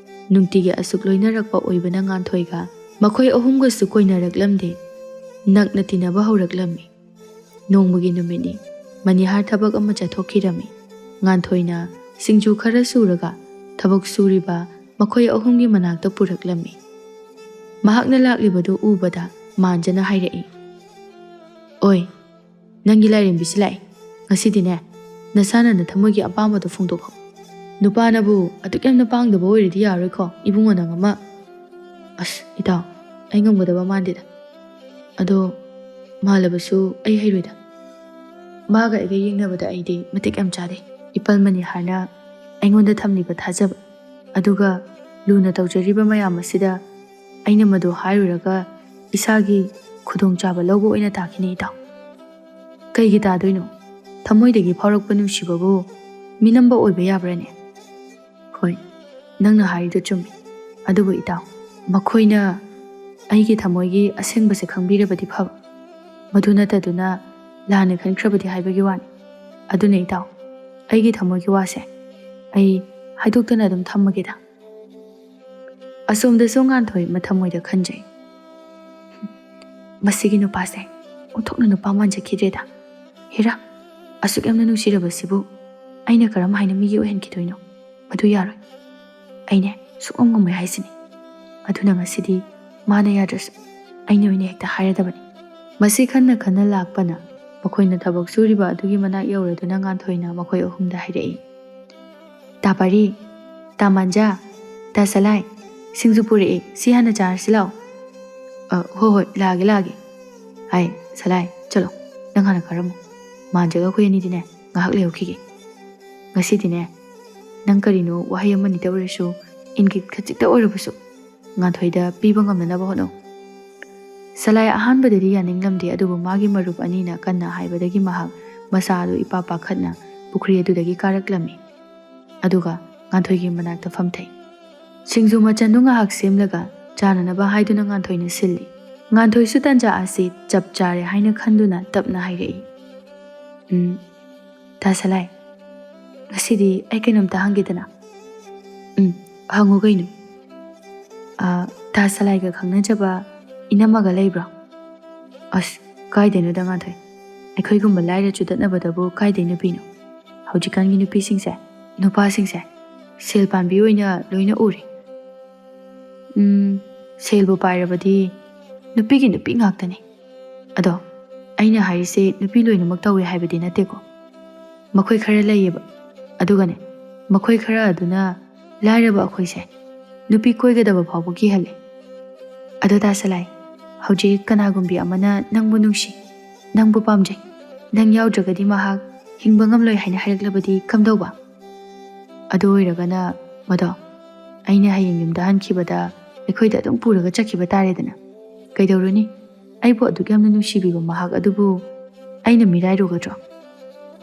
ꯅꯨꯡꯇꯤꯒꯤ ꯑꯁꯨꯛ ꯂꯣꯏꯅꯔꯛꯄ ꯑꯣꯏꯕꯅ ꯉꯥꯟꯊꯣꯏꯒ ꯃꯈꯣꯏ ꯑꯍꯨꯝꯒꯁꯨ ꯀꯣꯏꯅꯔꯛꯂꯝꯗꯦ꯫ ꯅꯛꯅ ꯇꯤꯟꯅꯕ ꯍꯧꯔꯛꯂꯝꯃꯤ꯫ ꯅꯣꯡꯃꯒꯤ ꯅꯨꯃꯤꯠꯅꯤ꯫ ꯃꯅꯤꯍꯥꯔ ꯊꯕꯛ ꯑꯃ ꯆꯠꯊꯣꯛꯈꯤꯔꯝꯃꯤ꯫ ꯉꯥꯟꯊꯣꯏꯅ ꯁꯤꯡꯖꯨ ꯈꯔ ꯁꯨꯔꯒ ꯊꯕꯛ ꯁꯨꯔꯤꯕ ꯃꯈꯣꯏ ꯑꯍꯨꯝꯒꯤ ꯃꯅꯥꯛꯇ ꯄꯨꯔꯛꯂꯝꯃꯤ꯫ ꯃꯍꯥꯛꯅ ꯂꯥꯛꯂꯤꯕꯗꯨ ꯎꯕꯗ ꯃꯥꯟꯖꯅ ꯍꯥꯏꯔꯛꯏ, "ꯑꯣꯏ, ꯅꯪꯒꯤ ꯂꯥꯏꯔꯦꯝꯕꯤꯁꯤ ꯂꯥꯛꯑꯦ꯫ ꯉꯁꯤꯗꯤꯅꯦ, ꯅꯁꯥꯅ ꯅꯊꯃꯣꯏꯒꯤ ꯑꯄꯥꯝꯕꯗꯣ ꯐꯣꯡꯗꯣꯛꯍꯧ꯫" ꯅꯨꯄꯥꯅꯕꯨ ꯑꯗꯨꯛ ꯌꯥꯝꯅ ꯄꯥꯡꯗꯕ ꯑꯣꯏꯔꯗꯤ ꯌꯥꯔꯣꯏꯀꯣ, ꯏꯕꯨꯡꯉꯣ ꯅꯪ ꯑꯃ꯫ ꯑꯁ, ꯏꯇꯥꯎ, ꯑꯩ ꯉꯝꯒꯗꯕ ꯃꯥꯟꯗꯦꯗ꯫ ꯑꯗꯣ ꯃꯥꯜꯂꯕꯁꯨ ꯑꯩ ꯍꯩꯔꯣꯏꯗ꯫ ꯃꯥꯒ ꯑꯩꯒ ꯌꯦꯡꯅꯕꯗ ꯑꯩꯗꯤ ꯃꯇꯤꯛ ꯌꯥꯝ ꯆꯥꯗꯦ꯫ ꯏꯄꯜꯃꯅꯤ ꯍꯥꯏꯅ ꯑꯩꯉꯣꯟꯗ ꯊꯝꯂꯤꯕ ꯊꯥꯖꯕ, ꯑꯗꯨꯒ ꯂꯨꯅ ꯇꯧꯖꯔꯤꯕ ꯃꯌꯥꯝ ꯑꯁꯤꯗ ꯑꯩꯅ ꯃꯗꯨ ꯍꯥꯏꯔꯨꯔꯒ ꯏꯁꯥꯒꯤ ꯈꯨꯗꯣꯡꯆꯥꯕ ꯂꯧꯕ ꯑꯣꯏꯅ ꯇꯥꯈꯤꯅꯤ, ꯏꯇꯥꯎ꯫ ꯀꯩꯒꯤ ꯇꯥꯗꯣꯏꯅꯣ? ꯊꯃꯣꯏꯗꯒꯤ ꯐꯥꯎꯔꯛꯄ ꯅꯨꯡꯁꯤꯕꯕꯨ ꯃꯤꯅꯝꯕ ꯑꯣꯏꯕ ꯌꯥꯕ꯭ꯔꯥꯅꯦ? ꯍꯣꯏ, ꯅꯪꯅ ꯍꯥꯏꯔꯤꯗꯨ ꯆꯨꯝꯃꯤ꯫ ꯑꯗꯨꯕꯨ ꯏꯇꯥꯎ, ꯃꯈꯣꯏꯅ ꯑꯩꯒꯤ ꯊꯃꯣꯏꯒꯤ ꯑꯁꯦꯡꯕꯁꯦ ꯈꯪꯕꯤꯔꯕꯗꯤ ꯐꯕ꯫ ꯃꯗꯨ ꯅꯠꯇꯗꯨꯅ ꯂꯥꯟꯅ ꯈꯟꯈ꯭ꯔꯕꯗꯤ ꯍꯥꯏꯕꯒꯤ ꯋꯥꯅꯤ꯫ ꯑꯗꯨꯅ ꯏꯇꯥꯎ, ꯑꯩꯒꯤ ꯊꯃꯣꯏꯒꯤ ꯋꯥꯁꯦ ꯑꯩ ꯍꯥꯏꯗꯣꯛꯇꯅ ꯑꯗꯨꯝ ꯊꯝꯃꯒꯦꯗ꯫ ꯑꯁꯣꯝꯗꯁꯨ ꯉꯥꯟꯊꯣꯏ ꯃꯊꯃꯣꯏꯗ ꯈꯟꯖꯩ, "ꯃꯁꯤꯒꯤ ꯅꯨꯄꯥꯁꯦ ꯑꯣꯟꯊꯣꯛꯅ ꯅꯨꯄꯥ ꯃꯥꯟꯖꯈꯤꯗ꯭ꯔꯦꯗ꯫ ꯍꯦꯔꯥ, ꯑꯁꯨꯛ ꯌꯥꯝꯅ ꯅꯨꯡꯁꯤꯔꯕꯁꯤꯕꯨ ꯑꯩꯅ ꯀꯔꯝ ꯍꯥꯏꯅ ꯃꯤꯒꯤ ꯑꯣꯏꯍꯟꯈꯤꯗꯣꯏꯅꯣ? ꯃꯗꯨ ꯌꯥꯔꯣꯏ꯫ ꯑꯩꯅꯦ ꯁꯨꯛꯉꯝ ꯉꯝꯃꯣꯏ ꯍꯥꯏꯁꯤꯅꯤ꯫ ꯑꯗꯨꯅ ꯉꯁꯤꯗꯤ ꯃꯥꯅ ꯌꯥꯗ꯭ꯔꯁꯨ ꯑꯩꯅ ꯑꯣꯏꯅ ꯍꯦꯛꯇ ꯍꯥꯏꯔꯗꯕꯅꯤ"꯫ ꯃꯁꯤ ꯈꯟꯅ ꯈꯟꯅ ꯂꯥꯛꯄꯅ ꯃꯈꯣꯏꯅ ꯊꯕꯛ ꯁꯨꯔꯤꯕ ꯑꯗꯨꯒꯤ ꯃꯅꯥꯛ ꯌꯧꯔꯗꯨꯅ ꯉꯥꯟꯊꯣꯏꯅ ꯃꯈꯣꯏ ꯑꯍꯨꯝꯗ ꯍꯥꯏꯔꯛꯏ, "ꯇꯥ ꯄꯥꯔꯤ, ꯇꯥ ꯃꯥꯟꯖꯥ, ꯇꯥ ꯁꯂꯥꯏ, ꯁꯤꯡꯖꯨ ꯄꯨꯔꯛꯑꯦ, ꯁꯤ ꯍꯥꯟꯅ ꯆꯥꯔꯁꯤ ꯂꯥꯛꯑꯣ"꯫ "ꯑ, ꯍꯣꯏ ꯍꯣꯏ, ꯂꯥꯛꯑꯒꯦ ꯂꯥꯛꯑꯒꯦ꯫ ꯍꯥꯏ ꯁꯂꯥꯏ, ꯆꯠꯂꯣ, ꯅꯪ ꯍꯥꯟꯅ ꯀꯥꯔꯝꯃꯣ꯫ ꯃꯥꯟꯖꯒ ꯑꯩꯈꯣꯏ ꯑꯅꯤꯗꯤꯅꯦ ꯉꯥꯏꯍꯥꯛ ꯂꯩꯍꯧꯈꯤꯒꯦ꯫ ꯉꯁꯤꯗꯤꯅꯦ ꯅꯪ ꯀꯔꯤꯅꯣ ꯋꯥꯍꯩ ꯑꯃꯅꯤꯇ ꯑꯣꯏꯔꯁꯨ, ꯏꯪꯒꯤꯠ ꯈꯖꯤꯛꯇ ꯑꯣꯏꯔꯕꯁꯨ ꯉꯥꯟꯊꯣꯏꯗ ꯄꯤꯕ ꯉꯝꯅꯅꯕ ꯍꯣꯠꯅꯧ"꯫ ꯁꯂꯥꯏ ꯑꯍꯥꯟꯕꯗꯗꯤ ꯌꯥꯅꯤꯡꯂꯝꯗꯦ, ꯑꯗꯨꯕꯨ ꯃꯥꯒꯤ ꯃꯔꯨꯞ ꯑꯅꯤꯅ ꯀꯟꯅ ꯍꯥꯏꯕꯗꯒꯤ ꯃꯍꯥꯛ ꯃꯁꯥ ꯑꯗꯨ ꯏꯄꯥ ꯄꯥꯈꯠꯅ ꯄꯨꯈ꯭ꯔꯤ ꯑꯗꯨꯗꯒꯤ ꯀꯥꯔꯛꯂꯝꯃꯤ꯫ ꯑꯗꯨꯒ ꯉꯥꯟꯊꯣꯏꯒꯤ ꯃꯅꯥꯛꯇ ꯐꯝꯊꯩ꯫ ꯁꯤꯡꯖꯨ ꯃꯆꯟꯗꯨ ꯉꯥꯏꯍꯥꯛ ꯁꯦꯝꯂꯒ ꯆꯥꯅꯅꯕ ꯍꯥꯏꯗꯨꯅ ꯉꯥꯟꯊꯣꯏꯅ ꯁꯤꯜꯂꯤ꯫ ꯉꯥꯟꯊꯣꯏꯁꯨ ꯇꯟꯖꯥ ꯑꯁꯤ ꯆꯞ ꯆꯥꯔꯦ ꯍꯥꯏꯅ ꯈꯟꯗꯨꯅ ꯇꯞꯅ ꯍꯥꯏꯔꯛꯏ, "ꯎꯝ, ꯇꯥ ꯁꯂꯥꯏ, ꯉꯁꯤꯗꯤ ꯑꯩ ꯀꯩꯅꯣꯝꯇ ꯍꯪꯒꯦꯗꯅ"꯫ "ꯎꯝ, ꯍꯪꯉꯨ ꯀꯩꯅꯣ"꯫ "ꯑ, ꯇꯥ ꯁꯂꯥꯏꯒ ꯈꯪꯅꯖꯕ ꯏꯅꯝꯃꯒ ꯂꯩꯕ꯭ꯔꯣ?" "ꯑꯁ, ꯀꯥꯏꯗꯩꯅꯣꯗ ꯉꯥꯟꯊꯣꯏ, ꯑꯩꯈꯣꯏꯒꯨꯝꯕ ꯂꯥꯏꯔ ꯆꯨꯗꯠꯅꯕꯗꯕꯨ ꯀꯥꯏꯗꯩ ꯅꯨꯄꯤꯅꯣ? ꯍꯧꯖꯤꯛꯀꯥꯟꯒꯤ ꯅꯨꯄꯤꯁꯤꯡꯁꯦ, ꯅꯨꯄꯥꯁꯤꯡꯁꯦ ꯁꯦꯜ ꯄꯥꯟꯕꯤ ꯑꯣꯏꯅ ꯂꯣꯏꯅ ꯎꯔꯦ"꯫ "ꯎꯝ, ꯁꯦꯜꯕꯨ ꯄꯥꯏꯔꯕꯗꯤ ꯅꯨꯄꯤꯒꯤ ꯅꯨꯄꯤ ꯉꯥꯛꯇꯅꯤ꯫ ꯑꯗꯣ ꯑꯩꯅ ꯍꯥꯏꯔꯤꯁꯦ ꯅꯨꯄꯤ ꯂꯣꯏꯅꯃꯛ ꯇꯧꯏ ꯍꯥꯏꯕꯗꯤ ꯅꯠꯇꯦꯀꯣ꯫ ꯃꯈꯣꯏ ꯈꯔ ꯂꯩꯌꯦꯕ꯫ ꯑꯗꯨꯒꯅꯦ, ꯃꯈꯣꯏ ꯈꯔ ꯑꯗꯨꯅ ꯂꯥꯏꯔꯕ ꯑꯩꯈꯣꯏꯁꯦ ꯅꯨꯄꯤ ꯀꯣꯏꯒꯗꯕ ꯐꯥꯎꯕ ꯀꯤꯍꯜꯂꯦ꯫ ꯑꯗꯣ ꯇꯥꯁꯂꯥꯏ, ꯍꯧꯖꯤꯛ ꯀꯅꯥꯒꯨꯝꯕꯤ ꯑꯃꯅ ꯅꯪꯕꯨ ꯅꯨꯡꯁꯤ, ꯅꯪꯕꯨ ꯄꯥꯝꯖꯩ, ꯅꯪ ꯌꯥꯎꯗ꯭ꯔꯒꯗꯤ ꯃꯍꯥꯛ ꯍꯤꯡꯕ ꯉꯝꯂꯣꯏ ꯍꯥꯏꯅ ꯍꯥꯏꯔꯛꯂꯕꯗꯤ ꯀꯝꯗꯧꯕ? ꯑꯗꯨ ꯑꯣꯏꯔꯒꯅ ꯃꯗꯣ ꯑꯩꯅ ꯍꯌꯦꯡ ꯌꯨꯝꯗ ꯍꯟꯈꯤꯕꯗ ꯑꯩꯈꯣꯏꯗ ꯑꯗꯨꯝ ꯄꯨꯔꯒ ꯆꯠꯈꯤꯕ ꯇꯥꯔꯦꯗꯅ꯫ ꯀꯩꯗꯧꯔꯨꯅꯤ? ꯑꯩꯕꯨ ꯑꯗꯨꯛ ꯌꯥꯝꯅ ꯅꯨꯡꯁꯤꯕꯤꯕ ꯃꯍꯥꯛ ꯑꯗꯨꯕꯨ ꯑꯩꯅ ꯃꯤꯔꯥꯏꯔꯨꯒꯗ꯭ꯔꯣ?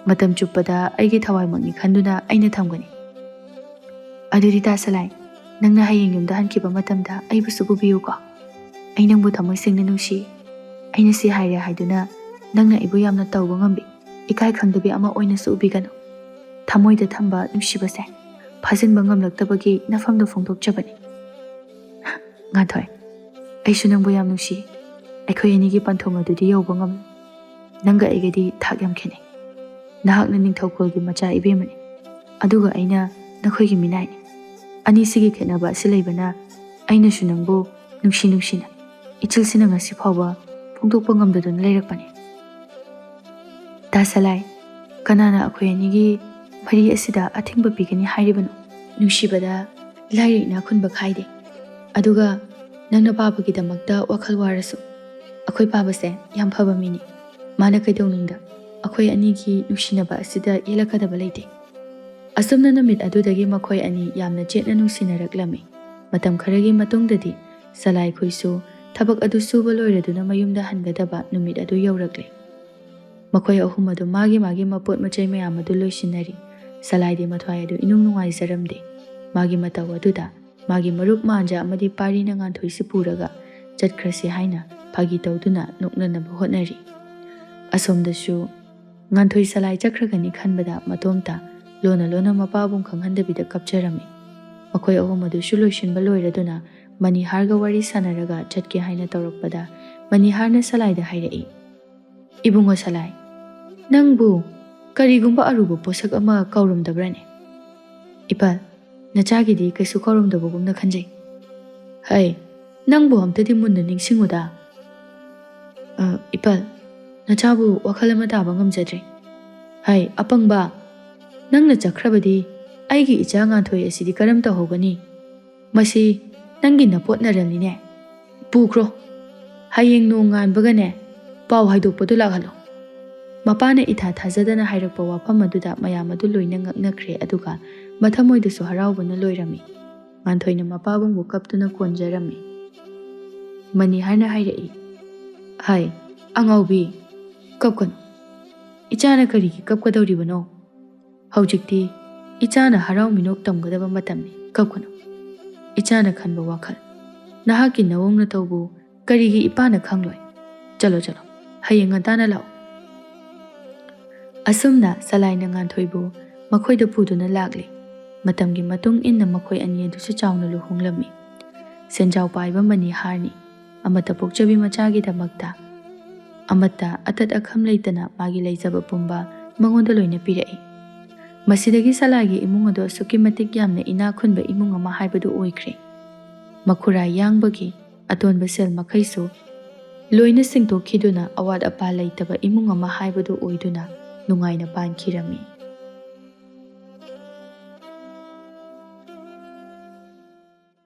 ꯃꯇꯝ ꯆꯨꯞꯄꯗ ꯑꯩꯒꯤ ꯊꯋꯥꯏꯃꯛꯅꯤ ꯈꯟꯗꯨꯅ ꯑꯩꯅ ꯊꯝꯒꯅꯤ꯫ ꯑꯗꯨꯗꯤ ꯇꯥꯁꯂꯥꯏ, ꯅꯪꯅ ꯍꯌꯦꯡ ꯌꯨꯝꯗ ꯍꯟꯈꯤꯕ ꯃꯇꯝꯗ ꯑꯩꯕꯨꯁꯨ ꯄꯨꯕꯤꯌꯨꯀꯣ꯫ ꯑꯩ ꯅꯪꯕꯨ ꯊꯃꯣꯏ ꯁꯦꯡꯅ ꯅꯨꯡꯁꯤ꯫ ꯑꯩꯅ ꯁꯤ ꯍꯥꯏꯔꯦ ꯍꯥꯏꯗꯨꯅ ꯅꯪꯅ ꯑꯩꯕꯨ ꯌꯥꯝꯅ ꯇꯧꯕ ꯉꯝꯕꯤ, ꯏꯀꯥꯏ ꯈꯪꯗꯕꯤ ꯑꯃ ꯑꯣꯏꯅꯁꯨ ꯎꯕꯤꯒꯅꯨ꯫ ꯊꯃꯣꯏꯗ ꯊꯝꯕ ꯅꯨꯡꯁꯤꯕꯁꯦ ꯐꯥꯖꯤꯟꯕ ꯉꯝꯂꯛꯇꯕꯒꯤ ꯅꯐꯝꯗ ꯐꯣꯡꯗꯣꯛꯆꯕꯅꯤ꯫ ꯉꯥꯟꯊꯣꯏ, ꯑꯩꯁꯨ ꯅꯪꯕꯨ ꯌꯥꯝ ꯅꯨꯡꯁꯤ꯫ ꯑꯩꯈꯣꯏ ꯑꯅꯤꯒꯤ ꯄꯟꯊꯨꯡ ꯑꯗꯨꯗꯤ ꯌꯧꯕ ꯉꯝꯂꯣꯏ꯫ ꯅꯪꯒ ꯑꯩꯒꯗꯤ ꯊꯥꯛ ꯌꯥꯝ ꯈꯦꯠꯅꯩ꯫ ꯅꯍꯥꯛꯅ ꯅꯤꯡꯊꯧꯀꯣꯜꯒꯤ ꯃꯆꯥ ꯏꯕꯦꯝꯃꯅꯤ, ꯑꯗꯨꯒ ꯑꯩꯅ ꯅꯈꯣꯏꯒꯤ ꯃꯤꯅꯥꯏꯅꯤ꯫ ꯑꯅꯤꯁꯤꯒꯤ ꯈꯦꯠꯅꯕ ꯑꯁꯤ ꯂꯩꯕꯅ ꯑꯩꯅꯁꯨ ꯅꯪꯕꯨ ꯅꯨꯡꯁꯤ ꯅꯨꯡꯁꯤꯅ ꯏꯆꯤꯜꯁꯤꯅ ꯉꯁꯤ ꯐꯥꯎꯕ ꯐꯣꯡꯗꯣꯛꯄ ꯉꯝꯗꯗꯨꯅ ꯂꯩꯔꯛꯄꯅꯤ꯫ ꯇꯥꯁꯂꯥꯏ, ꯀꯅꯥꯅ ꯑꯩꯈꯣꯏ ꯑꯅꯤꯒꯤ ꯃꯔꯤ ꯑꯁꯤꯗ ꯑꯊꯤꯡꯕ ꯄꯤꯒꯅꯤ ꯍꯥꯏꯔꯤꯕꯅꯣ? ꯅꯨꯡꯁꯤꯕꯗ ꯂꯥꯏꯔ ꯏꯅꯥꯛ ꯈꯨꯟꯕ ꯈꯥꯏꯗꯦ꯫ ꯑꯗꯨꯒ ꯅꯪꯅ ꯄꯥꯕꯒꯤꯗꯃꯛꯇ ꯋꯥꯈꯜ ꯋꯥꯔꯁꯨ, ꯑꯩꯈꯣꯏ ꯄꯥꯕꯁꯦ ꯌꯥꯝ ꯐꯕ ꯃꯤꯅꯤ꯫ ꯃꯥꯅ ꯀꯩꯗꯧꯅꯨꯡꯗ ꯑꯩꯈꯣꯏ ꯑꯅꯤꯒꯤ ꯅꯨꯡꯁꯤꯅꯕ ꯑꯁꯤꯗ ꯌꯦꯜꯂꯛꯀꯗꯕ ꯂꯩꯇꯦ꯫ ꯑꯁꯨꯝꯅ ꯅꯨꯃꯤꯠ ꯑꯗꯨꯗꯒꯤ ꯃꯈꯣꯏ ꯑꯅꯤ ꯌꯥꯝꯅ ꯆꯦꯠꯅ ꯅꯨꯡꯁꯤꯅꯔꯛꯂꯝꯃꯤ꯫ ꯃꯇꯝ ꯈꯔꯒꯤ ꯃꯇꯨꯡꯗꯗꯤ ꯁꯂꯥꯏꯈꯣꯏꯁꯨ ꯊꯕꯛ ꯑꯗꯨ ꯁꯨꯕ ꯂꯣꯏꯔꯗꯨꯅ ꯃꯌꯨꯝꯗ ꯍꯟꯒꯗꯕ ꯅꯨꯃꯤꯠ ꯑꯗꯨ ꯌꯧꯔꯛꯂꯦ꯫ ꯃꯈꯣꯏ ꯑꯍꯨꯝ ꯑꯗꯨ ꯃꯥꯒꯤ ꯃꯥꯒꯤ ꯃꯄꯣꯠ ꯃꯆꯩ ꯃꯌꯥꯝ ꯑꯗꯨ ꯂꯣꯏꯁꯤꯟꯅꯔꯤ꯫ ꯁꯂꯥꯏꯗꯤ ꯃꯊ꯭ꯋꯥꯏ ꯑꯗꯨ ꯏꯅꯨꯡ ꯅꯨꯡꯉꯥꯏꯖꯔꯝꯗꯦ꯫ ꯃꯥꯒꯤ ꯃꯇꯧ ꯑꯗꯨꯗ ꯃꯥꯒꯤ ꯃꯔꯨꯞ ꯃꯥꯟꯖ ꯑꯃꯗꯤ ꯄꯥꯔꯤꯅ ꯉꯥꯟꯊꯣꯏꯁꯤ ꯄꯨꯔꯒ ꯆꯠꯈ꯭ꯔꯁꯤ ꯍꯥꯏꯅ ꯐꯥꯒꯤ ꯇꯧꯗꯨꯅ ꯅꯣꯛꯅꯅꯕ ꯍꯣꯠꯅꯔꯤ꯫ ꯑꯁꯣꯝꯗꯁꯨ ꯉꯥꯟꯊꯣꯏ ꯁꯂꯥꯏ ꯆꯠꯈ꯭ꯔꯒꯅꯤ ꯈꯟꯕꯗ ꯃꯇꯣꯝꯇ ꯂꯣꯟꯅ ꯂꯣꯟꯅ ꯃꯄꯥꯕꯨꯡ ꯈꯪꯍꯟꯗꯕꯤꯗ ꯀꯞꯆꯔꯝꯃꯤ꯫ ꯃꯈꯣꯏ ꯑꯍꯨꯝ ꯑꯗꯨꯁꯨ ꯂꯣꯏꯁꯤꯟꯕ ꯂꯣꯏꯔꯗꯨꯅ ꯃꯅꯤꯍꯥꯔꯒ ꯋꯥꯔꯤ ꯁꯥꯟꯅꯔꯒ ꯆꯠꯀꯦ ꯍꯥꯏꯅ ꯇꯧꯔꯛꯄꯗ ꯃꯅꯤꯍꯥꯔꯅ ꯁꯂꯥꯏꯗ ꯍꯥꯏꯔꯛꯏ, "ꯏꯕꯨꯡꯉꯣ ꯁꯂꯥꯏ, ꯅꯪꯕꯨ ꯀꯔꯤꯒꯨꯝꯕ ꯑꯔꯨꯕ ꯄꯣꯠꯁꯛ ꯑꯃ ꯀꯥꯎꯔꯝꯗꯕ꯭ꯔꯅꯦ?" "ꯏꯄꯥ, ꯅꯆꯥꯒꯤꯗꯤ ꯀꯩꯁꯨ ꯀꯥꯎꯔꯝꯗꯕꯒꯨꯝꯅ ꯈꯟꯖꯩ꯫" "ꯍꯩ, ꯅꯪꯕꯨ ꯑꯝꯇꯗꯤ ꯃꯨꯟꯅ ꯅꯤꯡꯁꯤꯡꯉꯨꯗ꯫" "ꯑ, ꯏꯄꯥ, ꯅꯆꯥꯕꯨ ꯋꯥꯈꯜ ꯑꯃ ꯇꯥꯕ ꯉꯝꯖꯗ꯭ꯔꯦ꯫ ꯍꯩ, ꯑꯄꯪꯕ, ꯅꯪꯅ ꯆꯠꯈ꯭ꯔꯕꯗꯤ "ꯑꯩꯒꯤ ꯏꯆꯥ ꯉꯥꯟꯊꯣꯏ ꯑꯁꯤꯗꯤ ꯀꯔꯝ ꯇꯧꯍꯧꯒꯅꯤ? ꯃꯁꯤ ꯅꯪꯒꯤ ꯅꯄꯣꯠ ꯅꯔꯜꯅꯤꯅꯦ꯫ ꯄꯨꯈ꯭ꯔꯣ꯫ ꯍꯌꯦꯡ ꯅꯣꯡ ꯉꯥꯟꯕꯒꯅꯦ, ꯄꯥꯎ ꯍꯥꯏꯗꯣꯛꯄꯗꯨ ꯂꯥꯛꯍꯜꯂꯣ"꯫ ꯃꯄꯥꯅ ꯏꯊꯥ ꯊꯥꯖꯗꯅ ꯍꯥꯏꯔꯛꯄ ꯋꯥꯐꯝ ꯑꯗꯨꯗ ꯃꯌꯥꯝ ꯑꯗꯨ ꯂꯣꯏꯅ ꯉꯛꯅꯈ꯭ꯔꯦ, ꯑꯗꯨꯒ ꯃꯊꯃꯣꯏꯗꯁꯨ ꯍꯔꯥꯎꯕꯅ ꯂꯣꯏꯔꯝꯃꯤ꯫ ꯉꯥꯟꯊꯣꯏꯅ ꯃꯄꯥꯕꯨꯡꯕꯨ ꯀꯞꯇꯨꯅ ꯀꯣꯟꯖꯔꯝꯃꯤ꯫ ꯃꯅꯤꯍꯥꯔꯅ ꯍꯥꯏꯔꯛꯏ, "ꯍꯥꯏ, ꯑꯉꯥꯎꯕꯤ, ꯀꯞꯀꯅꯨ꯫ ꯏꯆꯥꯅ ꯀꯔꯤꯒꯤ ꯀꯞꯀꯗꯧꯔꯤꯕꯅꯣ? ꯍꯧꯖꯤꯛꯇꯤ ꯏꯆꯥꯅ ꯍꯔꯥꯎ ꯃꯤꯅꯣꯛ ꯇꯝꯒꯗꯕ ꯃꯇꯝꯅꯤ, ꯀꯞꯀꯅꯨ꯫ ꯏꯆꯥꯅ ꯈꯟꯕ ꯋꯥꯈꯜ, ꯅꯍꯥꯛꯀꯤ ꯅꯑꯣꯡ ꯅꯇꯧꯕꯨ ꯀꯔꯤꯒꯤ ꯏꯄꯥꯅ ꯈꯪꯂꯣꯏ? ꯆꯠꯂꯣ, ꯆꯠꯂꯣ, ꯍꯌꯦꯡ ꯉꯟꯇꯥꯅ ꯂꯥꯛꯑꯣ"꯫ ꯑꯁꯨꯝꯅ ꯆꯂꯥꯏꯅ ꯉꯥꯟꯊꯣꯏꯕꯨ ꯃꯈꯣꯏꯗ ꯄꯨꯗꯨꯅ ꯂꯥꯛꯂꯤ꯫ ꯃꯇꯝꯒꯤ ꯃꯇꯨꯡ ꯏꯟꯅ ꯃꯈꯣꯏ ꯑꯅꯤ ꯑꯗꯨꯁꯨ ꯆꯥꯎꯅ ꯂꯨꯍꯣꯡꯂꯝꯃꯤ꯫ ꯁꯦꯟꯖꯥꯎ ꯄꯥꯏꯕ ꯃꯅꯤꯍꯥꯔꯅꯤ꯫ ꯑꯃꯠꯇ ꯄꯣꯛꯆꯕꯤ ꯃꯆꯥꯒꯤꯗꯃꯛꯇ ꯑꯃꯠꯇ ꯑꯇꯠ ꯑꯈꯝ ꯂꯩꯇꯅ ꯃꯥꯒꯤ ꯂꯩꯖꯕ ꯄꯨꯝꯕ ꯃꯉꯣꯟꯗ ꯂꯣꯏꯅ ꯄꯤꯔꯛꯏ꯫ ꯃꯁꯤꯗꯒꯤ ꯁꯂꯥꯏꯒꯤ ꯏꯃꯨꯡ ꯑꯗꯨ ꯑꯁꯨꯛꯀꯤ ꯃꯇꯤꯛ ꯌꯥꯝꯅ ꯏꯅꯥꯛ ꯈꯨꯟꯕ ꯏꯃꯨꯡ ꯑꯃ ꯍꯥꯏꯕꯗꯨ ꯑꯣꯏꯈ꯭ꯔꯦ꯫ ꯃꯈꯨꯔꯥ ꯌꯥꯡꯕꯒꯤ ꯑꯇꯣꯟꯕ ꯁꯦꯜ ꯃꯈꯩꯁꯨ ꯂꯣꯏꯅ ꯁꯤꯡꯗꯣꯛꯈꯤꯗꯨꯅ ꯑꯋꯥꯠ ꯑꯄꯥ ꯂꯩꯇꯕ ꯏꯃꯨꯡ ꯑꯃ ꯍꯥꯏꯕꯗꯨ ꯑꯣꯏꯗꯨꯅ ꯅꯨꯡꯉꯥꯏꯅ ꯄꯥꯟꯈꯤꯔꯝꯃꯤ꯫